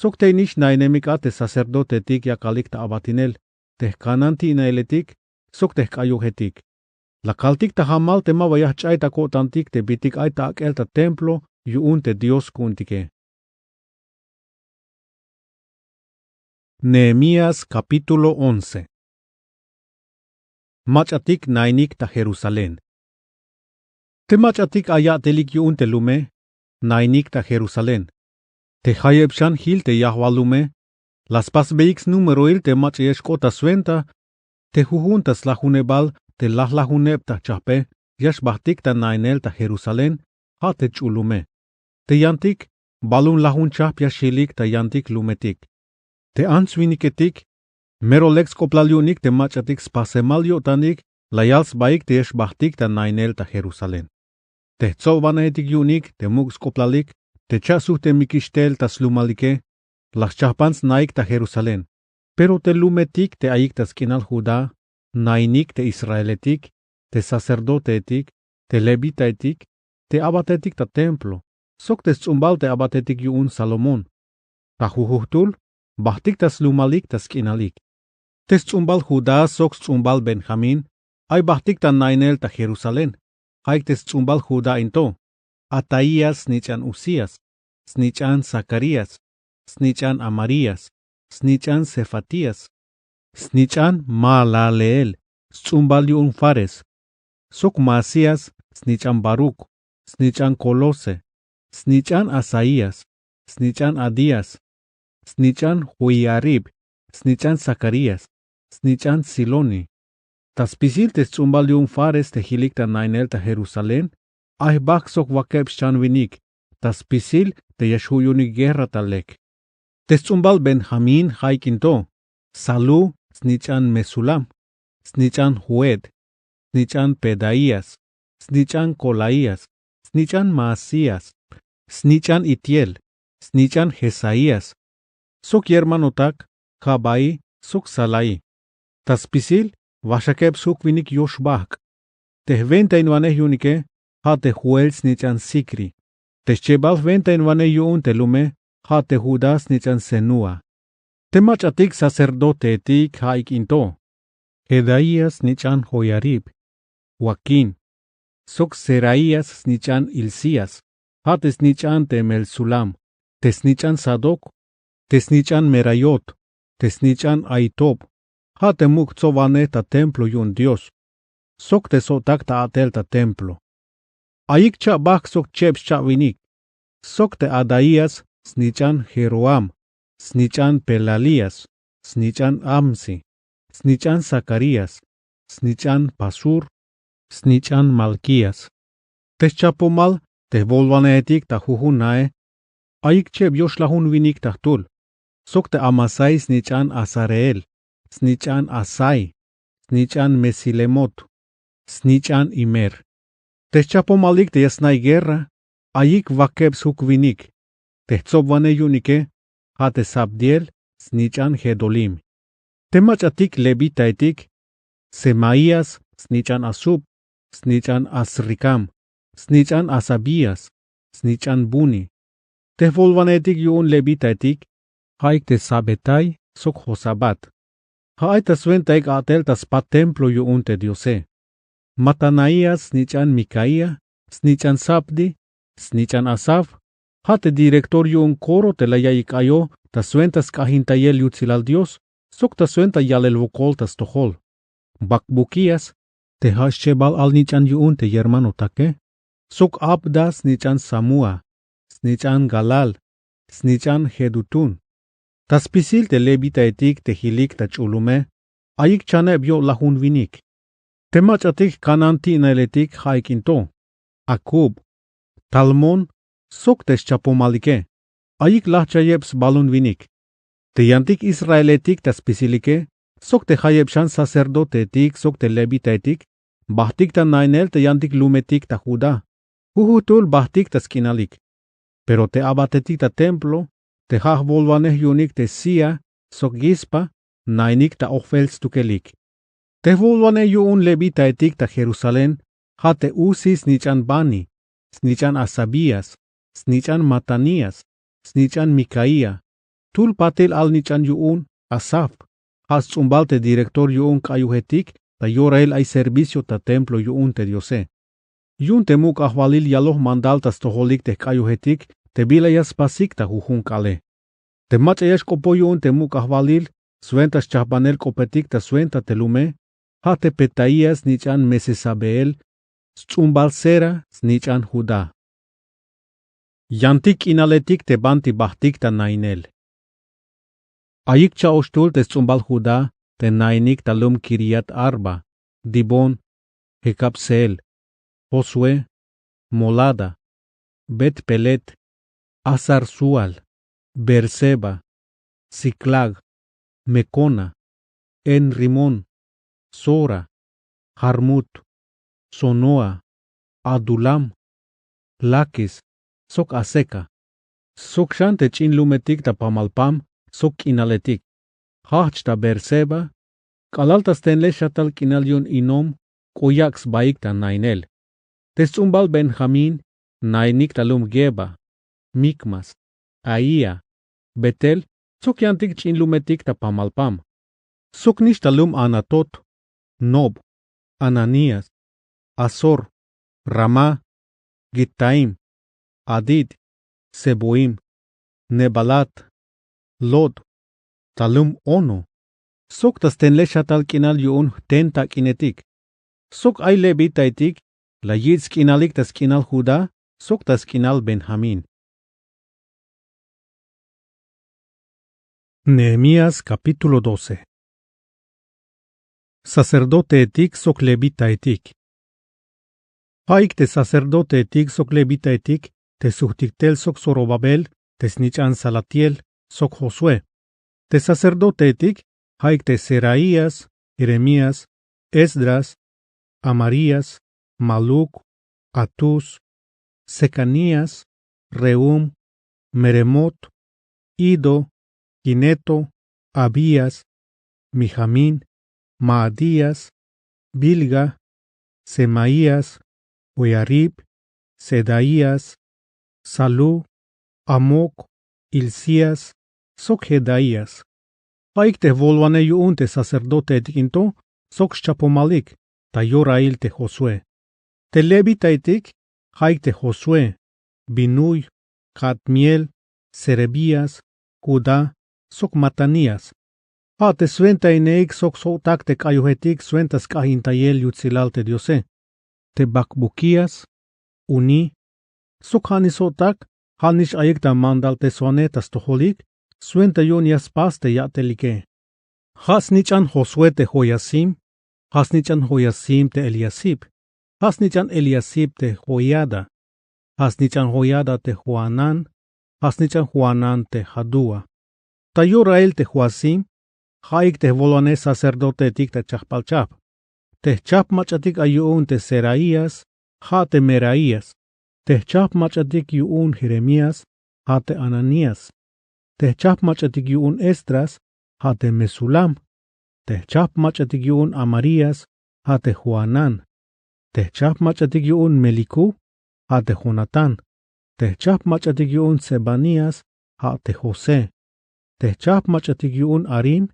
Sok tey nix nainemik a te sacerdoteetik yakalik ta abatinel, te jkananti'naeletik sok te jk'ayujetik. La kaltik ta jamal te ma ba ya jch'ay ta ko'tantik te bitik ay ta ak'el ta templo yu'un te Dios ku'untike. Nehemías capítulo once. Mach'atik nainik ta Jerusalén. Te mach'atik ay ya'telik yu'un te lume, nainik ta Jerusalén. Te jayeb xan jil te yajwal lume, la spasbeyik snumeroil te mach'a ya xk'ot ta swenta, te jujun ta slajunebal te lajlajuneb ta jchajpe ya xbajtik ta nainel ta Jerusalén, ja' te ch'ul lume. Te yantik balum lajun chajp ya xilik ta yantik lumetik. Te ants winiketik mero lek sk'oplal yu'unik te mach'atik spasemal yo'tanik la yal sbaik te ya xbajtik ta nainel ta Jerusalén. Te jtsobwanejetik yu'unik te muk' sk'oplalik te cha'sujtemikix tel ta slumalike, la xchajpan snaik ta Jerusalén. Pero te lumetik te ayik ta sk'inal Judá, nainik te israeletik, te sacerdoteetik, te levitaetik, te abatetik ta templo, sok te sts'umbal te abatetik yu'un Salomón, ta jujujtul bajtik ta slumalik ta sk'inalik. Te sts'umbal Judá sok sts'umbal Benjamín ay bajtik ta nainel ta Jerusalén. Ja'ik te sts'umbal Judá in to: Ataías snich'an Uzías, snich'an Zacarías, snich'an Amarías, snich'an Sefatías, snich'an Mahalaleel sts'umbal yu'un Fares, sok Maasías snich'an Baruc, snich'an Colose, snich'an Asaías, snich'an Adías, snich'an Joiarib, snich'an Zacarías, snich'an Siloni. Ta spisil te sts'umbal yu'un Fares te jilik ta nainel ta Jerusalén ay jbajk' sok wakeb xchan winik, ta spisil te ya xju' yu'unik guerra ta lek. Te sts'umbal Benjamín ja'ik in to: Salú snich'an Mesulam, snich'an Joed, snich'an Pedaías, snich'an Colaías, snich'an Maasías, snich'an Itiel, snich'an Jesaías, sok yermanotak Jabaí sok Salaí. Ta spisil waxakeb sjuk winik yox bajk'. Te jwentainwanej yu'unike ja' te Joel snich'an Sicri. Te schebal jwentainwanej yu'un te lume ja' te Judá snich'an Senúa. Te mach'atik sacerdoteetik ja'ik in to: Jedaías snich'an Joiarib, Joaquín, sok Seraías snich'an Hilcías, ja' te snich'an te Mesulam, te snich'an Sadoc, te snich'an Meraiot, te snich'an Ahitob, ja' te muk' tsobwanej ta templo yu'un Dios, sok te so'tak ta a'tel ta templo. Ayik cha'bajk' sok cheb xcha'winik, sok te Adaías snich'an Jeroham, snich'an Pelalías, snich'an Amsi, snich'an Zacarías, snich'an Pasur, snich'an Malkías. Te xchapomal te jwolwanejetik ta jujun nae ayik cheb yoxlajun winik ta jtul, sok te Amasai snich'an Azareel, snich'an Asai, snich'an Mesilemot, snich'an Imer. Te xchapomalik te ya snaik guerra ayik wakeb sjuk winik. Te jtsobwanej yu'unike ja' te Sabdiel snich'an Gedolim. Te mach'atik levitaetik: Semaías snich'an Asub, snich'an Azricam, snich'an Hasabías, snich'an Buni. Te jwolwanejetik yu'un levitaetik ja'ik te Sabetai sok Jozabad. Ja' ay ta swentaik a'tel ta spat templo yu'un te Diose. Matanaías snich'an Micaía, snich'an Zabdi, snich'an Asaf, ja' te director yu'un coro te la yaiyik ayo ta swenta sk'ajintayel yutsilal Dios sok ta swenta yalel wokol ta stojol. Bakbukías, te ja' schebal alnich'an yu'un te yermanotake, sok Abda snich'an Samúa, snich'an Galal, snich'an Jedutún, Ta spisil te levitaetik te jilik ta ch'ul lume, ayik chaneb yo'lajun winik. Te mach'atik jkanan ti'naeletik ja'ik in to: Akub, Talmón, sok te xchapomalike. Ayik lajchayeb sbalun winik. Te yantik Israeletik ta spisilike, sok te jayeb xan sacerdoteetik sok te levitaetik, bajtik ta nainel te yantik lumetik ta Judá. Jujujtuhl bajtik ta sk'inalik. Pero te a'batetik ta templo, te ja' jwolwanej yu'unik te Sía sok Guispa, nainik ta ojfel stukelik. Te jwolwanej yu'un levitaetik ta Jerusalén, ja' te Uzi snich'an Bani, snich'an Hasabías, snich'an Matanías, snich'an Micaía, jtul patil alnich'an yu'un Asaf, ja' sts'umbal te director yu'un k'ayujetik ta yorail ay servicio ta templo yu'un te Diose. Yu'un te muk' ajwalil yaloj mandal ta stojolik te jk'ayujetik te bila ya spasik ta jujun k'aale. Te mach'a ya xk'opoj yu'un te muk' ajwalil swenta xchajbanel k'opetik ta swenta te lume, ja' te Petaías snich'an Mesezabeel, sts'umbal Zera snich'an Judá. Yantik k'inaletik te banti bajtik ta nainel. Ayik cha'oxtuhl te sts'umbal Judá te nainik ta lum Quiriat-Arba, Dibón, Jecabseel, Josué, Molada, Bet-Pelet, Hasar-Súal, Beerseba, Siclag, Mecona, En-Rimón, Zora, Jarmut, Zanoa, Adulam, Laquis, sok Azeca, sok xan te ch'in lumetik ta pamal pam sok k'inaletik, jajch ta Beerseba, k'alal ta stenlej xatal k'inal yu'un Hinom, k'o yak' sbaik ta nainel. Te sts'umbal Benjamín nainik ta lum Geba, Micmas, Aía, Betel, sok yantik ch'in lumetik ta pamal pam. Sok nix ta lum Anatot, Nob, Ananías, Hazor, Ramá, Guitaim, Hadid, Seboim, Nebalat, Lod, ta lum Ono, sok ta stenlej xatal k'inal yu'un jten tak'inetik. Sok ay levitaetik la yich' sk'inalik ta sk'inal Judá sok ta sk'inal Benjamín. Nehemías capítulo doce. Sacerdoteetik sok levitaetik. Ja'ik te sacerdoteetik sok levitaetik te sujtik tel sok Zorobabel te snich'an Salatiel sok Josué. Te sacerdoteetik ja'ik te Seraías, Jeremías, Esdras, Amarías, Maluc, Hatus, Secanías, Rehum, Meremot, Iddo, Gineto, Abías, Mijamín, Maadías, Bilga, Semaías, Joiarib, Sedaías, Salú, Amoc, Hilcías, sok Jedaías. Ja'ik te jwolwanej yu'un te sacerdoteetik in to sok xchapomalik ta yorail te Josué. Te levitaetik ja'ik te Josué, Binuy, Cadmiel, Serebías, Judá, sok Matanías. Ja' te swentainejik sok sjo'tak te k'ayojetik swenta sk'ajintayel yutsilal te Diose. Te Bacbuquías, Uní, sok ja' nix sjo'tak, ja' nix ayik ta mandalteswanej ta stojolik swenta yu'un ya spas te ya'telike. Ja' snich'an Josué te Joiacim, ja' snich'an Joiacim te Eliacib, ja' snich'an Eliacib te Joiada, ja' snich'an Joiada te Johanán, ja' snich'an Johanán te Jadúa. Ta yorail te Joacim, ja'ik te jwolwanej sacerdoteetik ta chajpalchajp. Te jchajp mach'atik ay yu'un te Seraías, ja' te Meraías. Te jchajp mach'atik yu'un Jeremías, ja' te Ananías. Te jchajp mach'atik yu'un Esdras, ja' te Mesulam. Te jchajp mach'atik yu'un Amarías, ja' te Johanán. Te jchajp mach'atik yu'un Melicú, ja' te Jonatán. Te jchajp mach'atik yu'un Sebanías, ja' te José. Te jchajp mach'atik yu'un Harim,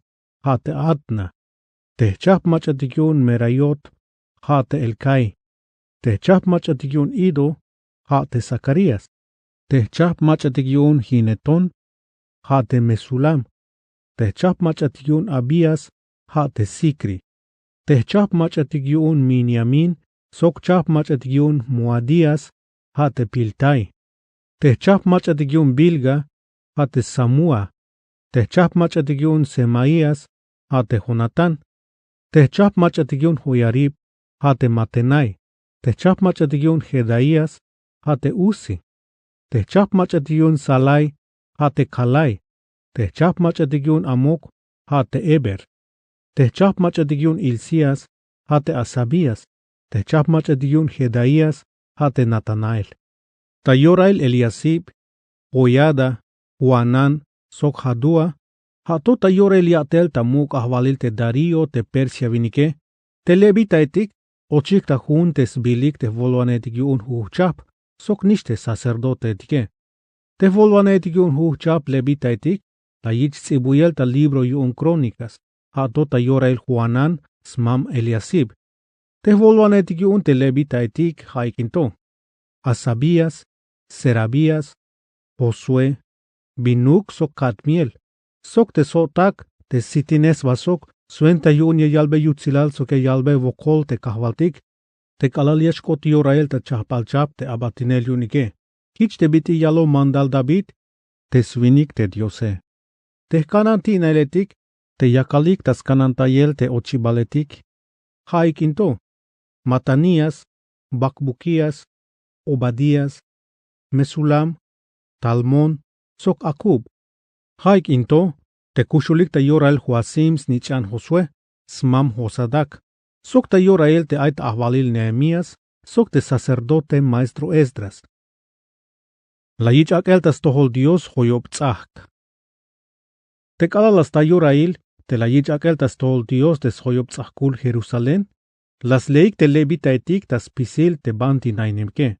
ja' te Adna. Te jchajp mach'atik yu'un Meraiot, ja' te Helcai. Te jchajp mach'atik yu'un Iddo, ja' te Zacarías. Te jchajp mach'atik yu'un Ginetón, ja' te Mesulam. Te jchajp mach'atik yu'un Abías, ja' te Zicri. Te jchajp mach'atik yu'un Miniamín sok jchajp mach'atik yu'un Moadías, ja' te Piltai. Te jchajp mach'atik yu'un Bilga, ja' te Samúa. te jchajp mach'atik yu'un Semaías, ja' te Jonatán, te jchajp mach'atik yu'un Joiarib, ja' te Matenai, te jchajp mach'atik yu'un Jedaías, ja' te Uzi, te jchajp mach'atik yu'un Salai, ja' te Kalai, te jchajp mach'atik yu'un Amok, ja' te Eber, te jchajp mach'atik yu'un Hilcías, ja' te Hasabías, te jchajp mach'atik yu'un Jedaías, ja' te Natanael. Ta yorail Eliasib, Joiada, Johanán, sok Jadúa, ja' to ta yorail ya'tel ta muk' ajwalil te Darío te Persia winike. Te levitaetik ochik ta jun te sbilik te jwolwanejetik yu'un jujchajp sok nix te sacerdoteetike. Te jwolwanejetik yu'un jujchajp levitaetik la yich' ts'ibuyel ta libro yu'un Krónikas, ja' to ta yorail Johanán smam Eliasib. Te jwolwanejetik yu'un te levitaetik ja'ik in to: Hasabías, Serabías, Josué, Binuk sok Kadmiel, sok te sjo'tak te sitinej sba sok swenta yu'un ya yalbey yutsilal sok ya yalbey wokol te kajwaltik, te k'alal ya xk'ot yorail ta chajpalchajp te abatinel yu'unike, jich te bit'il yaloj mandal David te swinik te Diose. Te jkananti'nailetik te yakalik ta skanantayel te ochibaletik ja'ik in to: Matanías, Bakbukías, Obadías, Mesulam, Talmón, sok Akub. Ja'ik in to te kuxulik ta yorail Joacim snich'an Josué, smam Josadac, sok ta yorail te ay ta ajwalil Nehemías, sok te sacerdote maestro Esdras. La yich' ak'el ta stojol Dios joyob ts'ajk. Te k'alal la sta yorail te la yich' ak'el ta stojol Dios te sjoyob ts'ajkul Jerusalén, la sleik te levitaetik ta spisil te banti nainike.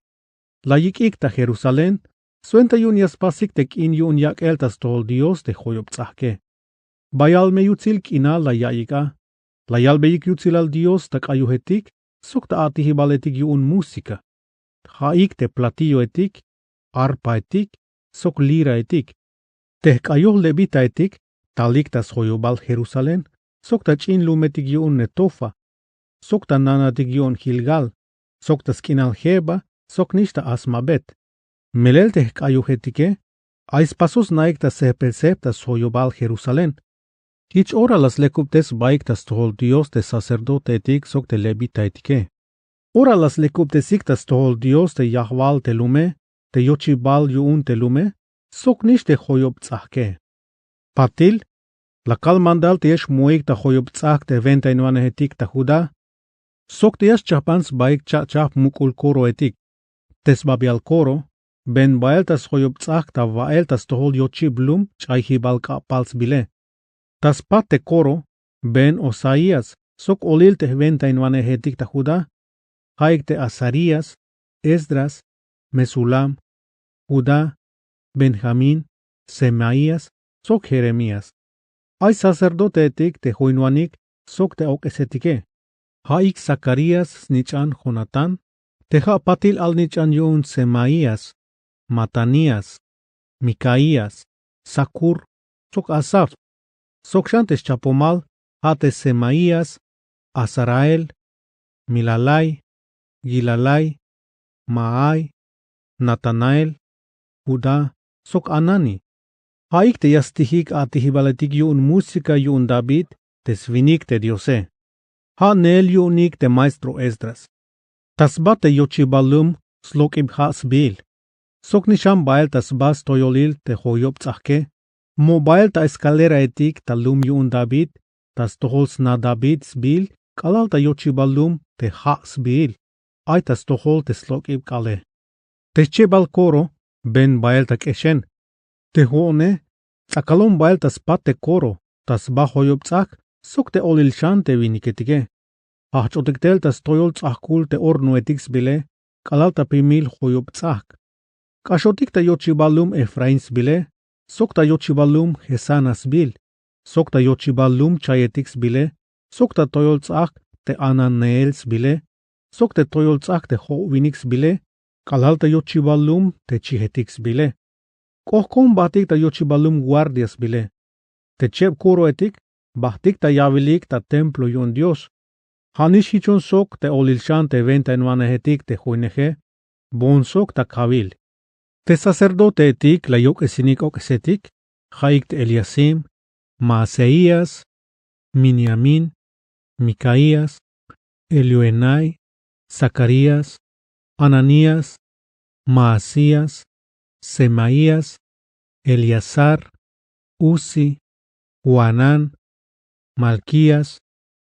La yik'ik ta Jerusalén swenta yu'un ya spasik te k'in yu'un yak'el ta stojol Dios te joyob ts'ajke. Bayal me yutsil k'inal la ya'iyik a. La yalbeyik yutsilal Dios ta k'ayujetik sok ta a'tijibaletik yu'un música, ja'ik te platilloetik, arpaetik, sok liraetik. Te jk'ayoj levitaetik talik ta sjoyobal Jerusalén sok ta ch'in lumetik yu'un Netofa, sok ta nanatik yu'un Gilgal, sok ta sk'inal Geba, sok nix ta Asmavet. Melel te jk'ayojetike ay spasoj sna'ik ta sejpel sejp ta sjoyobal Jerusalén. Jich ora la slekubtes sbaik ta stojol Dios te sacerdoteetik sok te levitaetike. Ora la slekubtesik ta stojol Dios te yajwal te lume, te yochibal yu'un te lume, sok nix te joyob ts'ajke. Patil la kal mandal te ya xmoik ta joyob ts'ajk te wentainwanejetik ta Judá, sok te ya xchajpan sbaik cha'chajp muk'ul koroetik. Te sbabial koro ven bael ta sjoyob ts'ajk ta wa'el ta stojol yochib lum ch'ayjibal k'a'pal sbile. Ta spat te koro ven Osaías sok olil te jwentainwanejetik ta Judá, ja'ik te Azarías, Esdras, Mesulam, Judá, Benjamín, Semaías, sok Jeremías. Ay sacerdoteetik te joinwanik sok te ok'esetike, ja'ik Zacarías snich'an Jonatán, te ja' patil alnich'an yu'un Semaías, Matanías, Micaías, Zacur, sok Asaf. Sok xan te xchapomal ja' te Semaías, Azarael, Milalai, Gilalai, Maai, Natanael, Judá, sok Hanani. Ja'ik te ya stijik a'tijibaletik yu'un música yu'un David te swinik te Diose. Ja' neel yu'unik te maestro Esdras. Ta sba te yochibal lum slok'ib ja' sbiil. Sok nix xan bael ta sba stoyolil te joyob ts'ajke, mo bael ta escaleraetik ta lum yu'un David, ta stojol sna David sbiil k'alal ta yochibal lum te ja' sbiil, ay ta stojol te slok'ib k'aale. Te xchebal koro ven bael ta k'exen. Te jo'one ts'akalon bael ta spat te koro, ta sba joyob ts'ajk, sok te olil xan te winiketike. Ajch'otik tel ta stoyol ts'ajkul te hornoetik sbile k'alal ta pimil joyob ts'ajk. K'axotik ta yochibal lum Efraín sbile, sok ta yochibal lum Gesana sbil, sok ta yochibal lum chayetik sbile, sok ta toyol ts'ajk te Hananeel sbile, sok te toyol ts'ajk te jo'winik sbile, k'alal ta yochibal lum te chijetik sbile. K'ojk'on bajtik ta yochibal lum guardia sbile. Te cheb koroetik bajtik ta yawilik ta templo yu'un Dios. Ja' nix jichon sok te olil xan te wentainwanejetik te joineje, boon sok ta kawil. Te sacerdoteetik la yok'esinik ok'esetik, ja'ik te eliasim, maaseías, miniamín, mikaías, elioenai, zakarías, ananías, maasías, semaías, eleazar, uzi, joanán, malkías,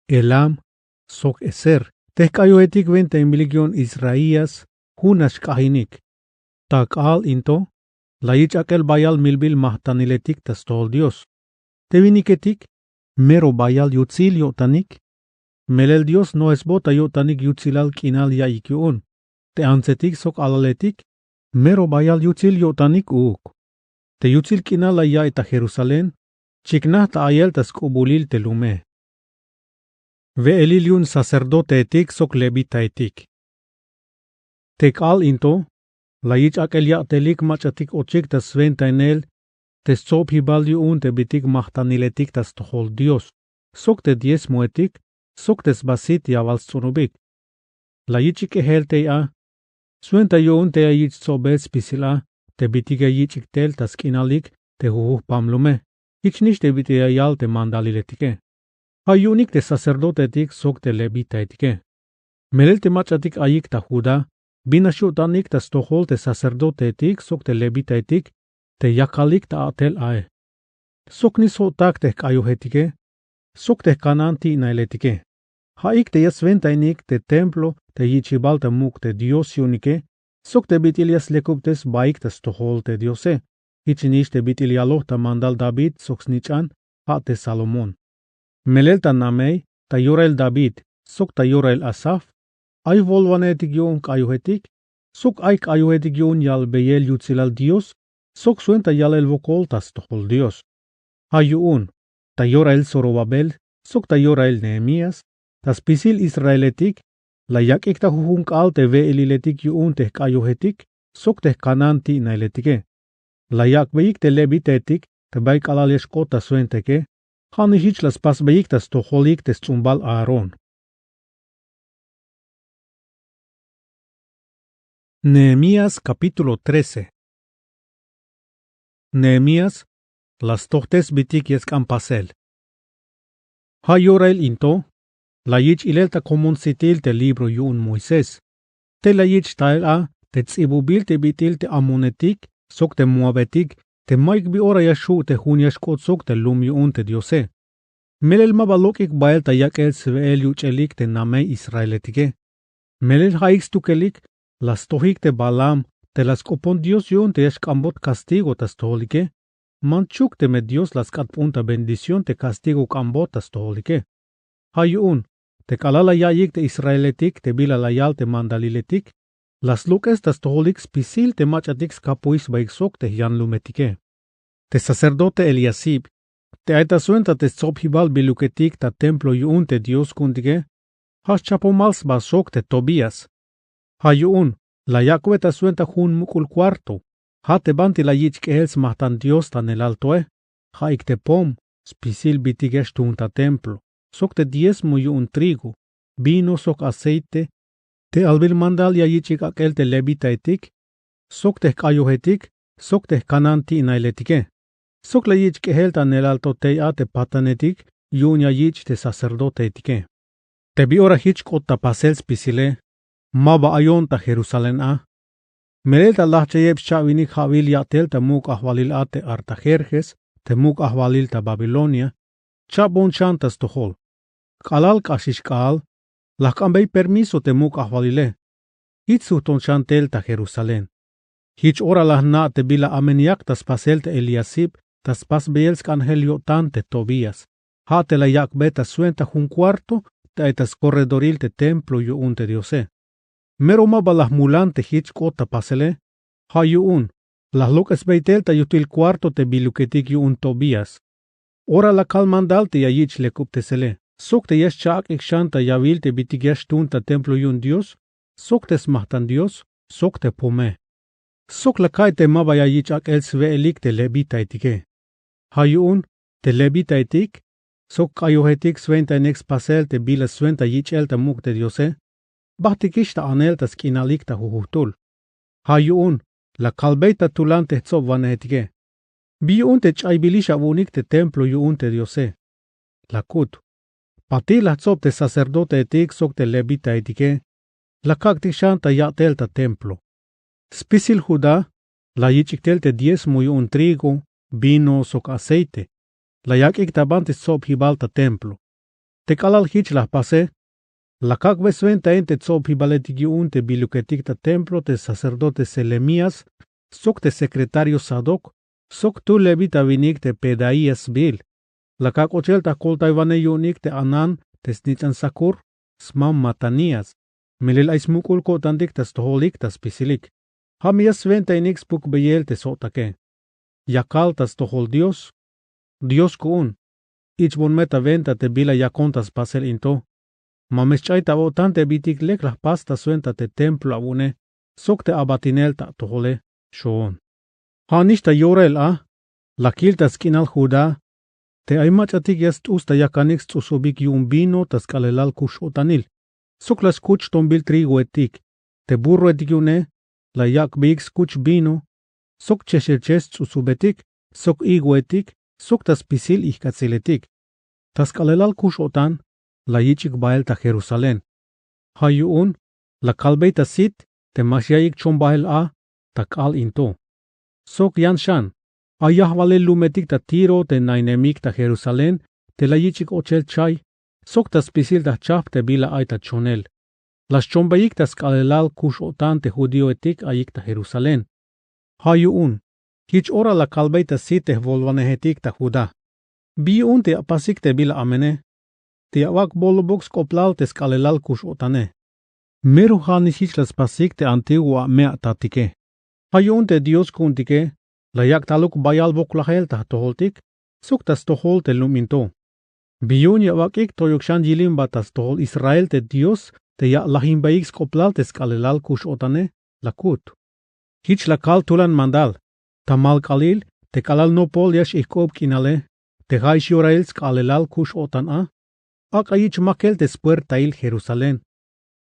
elam, sok ezer. Te jk'ayojetik wentainbilik yu'un israías, jun nax xk'ajinik. Ta k'aal in to, la yich' ak'el bayal milbil majtaniletik ta stojol dios. Te winiketik, mero bayal yutsil yo'tanik. Melel dios nojesbot ta yo'tanik yutsilal k'inal ya'iyik yu'un. Te antsetik sok alaletik, mero bayal yutsil yo'tanik uuk. Te yutsil k'inal la ya'iy ta jerusalén, chiknaj ta ayel ta sk'ubulil te lume. We'elil yu'un sacerdoteetik sok levitaetik. Te k'aal in to, la yich' ak'el ya'telik mach'atik ochik ta swentainel te stsobjibal yu'un te bitik majtaniletik ta stojol dios, sok te diezmoetik, sok te sba sit yawal sts'unubik. La yich'ik k'ejel tey a, swenta yu'un te ya yich' tsobel spisil a, te bitik ya yich'ik tel ta sk'inalik te jujujpam lume, jich nix te bit'il ya yal te mandaliletike. Ja' yu'unik te sacerdoteetik sok te levitaetike. Melel te mach'atik ayik ta judá, bin nax yo'tanik ta stojol te sacerdoteetik sok te levitaetik, te yakalik ta a'tel ae. Sok nix sjo'tak te jk'ayojetike, sok te jkanan ti'nailetike. Ja'ik te ya swentainik te templo te yich'ibal ta muk' te dios yu'unike, sok te bit'il ya slekubtes baik ta stojol te diose. Jich nix te bit'il yaloj ta mandal david sok snich'an, ja' te salomón. Melel ta namey, ta yorail david, sok ta yorail asaf, ay jwolwanejetik yu'un jk'ayojetik, sok ay jk'ayojetik yu'un yalbeyel yutsilal dios, sok swenta yalel wokol ta stojol dios. Ja' yu'un, ta yorail zorobabel, sok ta yorail nehemías, ta spisil israeletik, la yak'ik ta jujun k'aal te we'eliletik yu'un te jk'ayojetik, sok te jkanan ti'nailetike. La yak'beyik te levitaetik te bay k'alal ya xk'ot ta swentaike, ja' nix jich la spasbeyik ta stojolik te sts'umbal aarón. Nehemías capítulo trece. Nehemías la stojtes bitik ya sk'an pasel. Ja' yorail in to, la yich' ilel ta komon sitil te libro yu'un moisés, te la yich' tael a te ts'ibubil te bit'il te amonetik sok te moabetik, te mayuk bi ora ya xju' te jun ya xk'ot sok te lum yu'un te diose. Melel ma ba lok'ik bael ta yak'el swe'el yuch'elik te namey israeletike. Melel ja'ik stukelik, la stojik te balaam te la sk'opon dios yu'un te ya xk'ambot kastigo ta stojolike. Manchuk teme dios la sk'atp'un ta bendición te kastigo k'ambot ta stojolike. Ja' yu'un, te k'alal la ya'iyik te israeletik te bila la yal te mandaliletik, la slok'es ta stojolik spisil te mach'atik skapuy sbaik sok te jyanlumetike. Te sacerdote eliasib, te ay ta swenta te stsobjibal biluketik ta templo yu'un te dios ku'untike, ja' xchapomal sba sok te tobías. Ja' yu'un, la yak'be ta swenta jun muk'ul kuarto, ja' te banti la yich' k'ejel smajtan dios ta nelal toe, ja'ik te pom, spisil bitik ya xtuun ta templo, sok te diezmo yu'un trigo, vino sok aceite. Te albil mandal ya yich'ik ak'el te levitaetik, sok te jk'ayojetik, sok te jkanan ti'nailetike. Sok la yich' k'ejel ta nelal to tey a te patanetik yu'un ya yich' te sacerdoteetike. Te bi ora jich k'ot ta pasel spisile, ma ba ayon ta jerusalén a. Melel ta lajchayeb xcha'winik ja'wil ya'tel ta muk' ajwalil a te artajerjes, te muk' ajwalil ta babilonia, cha'bon xan ta stojol. K'alal k'axix k'aal, la jk'ambey permiso te muk' ajwalile. Jich sujton xan tel ta jerusalén. Jich ora la jna' te bila amen yak ta spasel te eliasib ta spasbeyel sk'anjel yo'tan te tobías, ja' te la yak'be ta swenta jun kuarto te ay ta skorredoril te templo yu'un te diose. Mero ma ba la jmulan te jich k'ot ta pasele. Ja' yu'un, la jlok'esbey tel ta yujt'il kuarto te biluketik yu'un tobías. Ora la kal mandal te ya yich' lekubtesele, sok te ya xcha'ak'ik xan ta yawil te bitik ya xtuun ta templo yu'un dios, sok te smajtan dios, sok te pome. Sok la ka'iy te ma ba ya yich' ak'el swe'elik te levitaetike. Ja' yu'un, te levitaetik, sok jk'ayojetik swentainik spasel te bila swenta yich'el ta muk' te diose, bajtikix ta anel ta sk'inalik ta jujujtul. Ja' yu'un, la kalbey ta tulan te jtsobwanejetike. Bi yu'un te ch'aybilix awu'unik te templo yu'un te diose? La kut. Patil la jtsob te sacerdoteetik sok te levitaetike. La kak'tik xan ta ya'tel ta templo. Spisil judá la yich'ik tel te diezmo yu'un trigo, vino sok aceite. La yak'ik ta banti stsobjibal ta templo. Te k'alal jich la jpase, la kak'bey swentaen te tsobjibaletik yu'un te biluketik ta templo te sacerdote selemías sok te sekretario sadok sok jtul levita winik te pedaías sbiil. La kak' ochel ta jkoltaywanej yu'unik te anán te snich'an sakur smam matanías. Melel ay smuk'ul ko'tantik ta stojolik ta spisilik. Ja' me ya swentainik spukbeyel te sjo'take. Yakal ta stojol dios. Dios ku'un, ich'bon me ta wenta te bila yakon ta spasel in to. Ma me sch'ay ta awo'tan te bitik lek la jpas ta swenta te templo awu'une sok te abatinel ta atojole. Xoon. Ja' nix ta yorail a la kil ta sk'inal judá te ay mach'atik ya st'us ta yakanik sts'usubik yu'un vino ta sk'aalelal kux-o'tanil, sok la skuch tombil trigoetik, te burroetik yu'une la yak'beyik skuch vino, sok chexelchex sts'usubetik, sok higoetik, sok ta spisil ijk'atsiletik. Ta sk'aalelal kux-o'tan la yich'ik bael ta jerusalén. Ja' yu'un la kalbey ta sit te ma xyaiyik chon bael a ta k'aal in to. Sok yan xan ay yajwalil lumetik ta tiro te nainemik ta jerusalén te la yich'ik ochel chay, sok ta spisil ta jchajp te bila ay ta chonel. La xchombeyik ta sk'aalelal kux-o'tan te judíoetik ayik ta jerusalén. Ja' yu'un jich ora la kalbey ta sit te jwolwanejetik ta judá. Bi yu'un te ya apasik te bila amene? Te ya awak' bolobok sk'oplal te sk'aalelal kux-o'tane. Mero ja' nix jich la spasik te antiguo ame'atatike. Ja' yu'un te dios ku'untike la yak' taluk bayal woklajel ta jtojoltik sok ta stojol te lum in to. Bi yu'un ya awak'ik toyuk xan yilimba ta stojol israel te dios te ya alajimbeyik sk'oplal te sk'aalelal kux-o'tane. La kut. Jich la kal tulan mandal, tamal k'aalil te k'alal nopol ya x'ijk'ub k'inale te ja' ix yorail sk'aalelal kux-o'tan a. Ak'a yich' makel te spuertail jerusalén.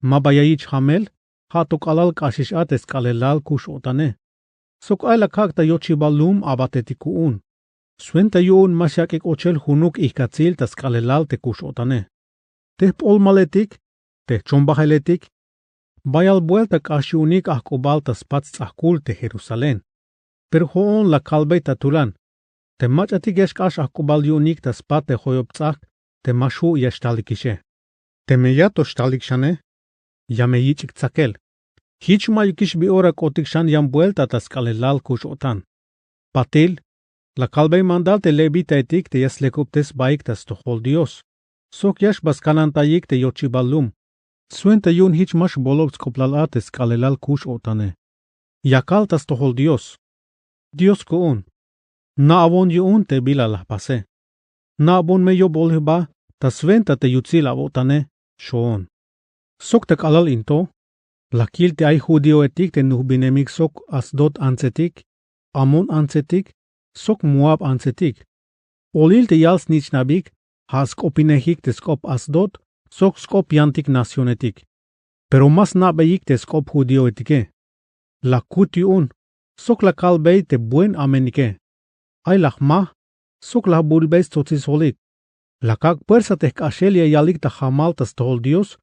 Ma ba ya yich' jamel. Ja' to k'alal k'axix a te sk'aalelal kux-o'tane. Sok ay la kak' ta yochibal lum abatetik ku'un. Swenta yu'un ma xyak'ik ochel junuk ijk'atsil ta sk'aalelal te kux-o'tane. Te jp'olmaletik, te jchombajeletik, bayal buelta k'ax yu'unik ajk'ubal ta spat sts'ajkul te jerusalén. Pero jo'on la kalbey ta tulan te mach'atik ya xk'ax ajk'ubal yu'unik ta spat te joyob ts'ajk te ma xju' ya xtalikixe. Teme ya to xtalik xane, ya me yich'ik tsakel. Jich ma'yukix bi ora k'otik xan yan buelta ta sk'aalelal kux-o'tan. Patil la kalbey mandal te levitaetik te ya slekubtes baik ta stojol dios sok ya xba skanantayik te yochibal lum. Swenta yu'un jich ma xbolob sk'oplal a te sk'aalelal kux-o'tane. Yakal ta stojol dios. Dios ku'un, na'awon yu'un te bila la jpase. Na'awon me yobolil jba ta swenta te yutsil awo'tane. Xoon. Sok ta k'alal in to la kil te ay judíoetik te nujbinemik sok asdod antsetik, amón antsetik, sok moab antsetik. Olil te yal snich'nabik ja' sk'opinejik te sk'op asdod sok sk'op yantik nacionetik. Pero ma sna'beyik te sk'op judíoetike. La kut yu'un sok la kalbey te buen amenike. Ay la jmaj sok la jbulbey stsotsisjolik. La kak' puersa te jk'axel ya yalik ta jamal ta stojol dios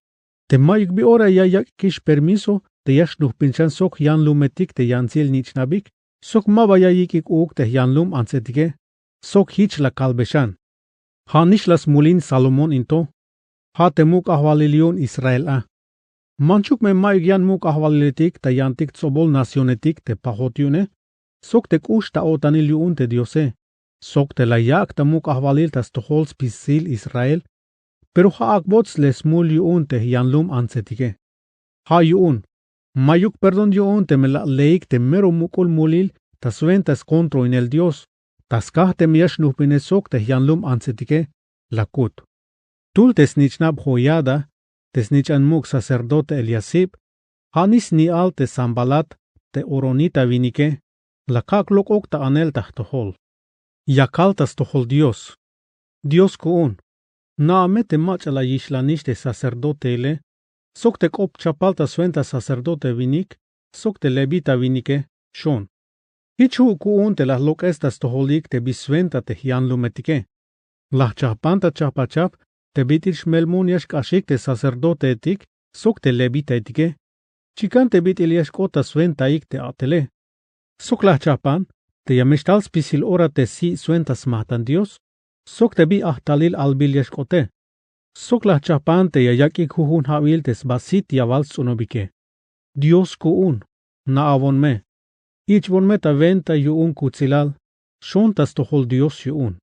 te ma'yuk bi ora ya yak'ikix permiso te ya xnujbin xan sok jyanlumetik te yantsil nich'nabik sok ma ba ya yik'ik uuk te jyanlum antsetike. Sok jich la kalbe xan. Ja' nix la smulin salomón in to. Ja' te muk' ajwalil yu'un israel a. Manchuk me ma'yuk yan muk' ajwaliletik ta yantik tsobol nacionetik te pajot yu'une sok te k'ux ta o'tanil yu'un te diose sok te la yak' ta muk' ajwalil ta stojol spisil israel. Pero ja' ak'bot sle smul yu'un te jyanlum antsetike. Ja' yu'un ma'yuk perdón yu'un teme la aleik te mero muk'ul mulil ta swenta skontroinel dios ta skaj teme ya xnujbine sok te jyanlum antsetike. La kut. Tul te snich'nab joiada te snich'an muk' sacerdote eliasib ja' nix sni'al te sanbalat te horonita winike. La kak' lok'ok ta anel ta jtojol. Yakal ta stojol dios. Dios ku'un, na'a me te mach'a la yixlanix te sacerdoteele sok te k'op chapal ta swenta sacerdote winik sok te levita winike. Xon. Jich ju' ku'un te la jlok'es ta stojolik te bi swenta te jyanlumetike. La jchajpan ta chajpachajp te bit'il xmelmon ya xk'axik te sacerdotehetik sok te levitahetike, chikan te bit'il ya xk'ot ta swentaik te a'tele. Sok la jchajpan te ya me xtal spisil ora te si' swenta smajtan Dios sok te bi ajtalil albil ya xk'ote. Sok la jchajpan te ya yak'ik jujun ja'bil te sba sit ya wal sts'unubike: Dios ku'un, na'awon me, ich'bon me ta wenta yu'un kutsilal xon ta stojol Dios yu'un.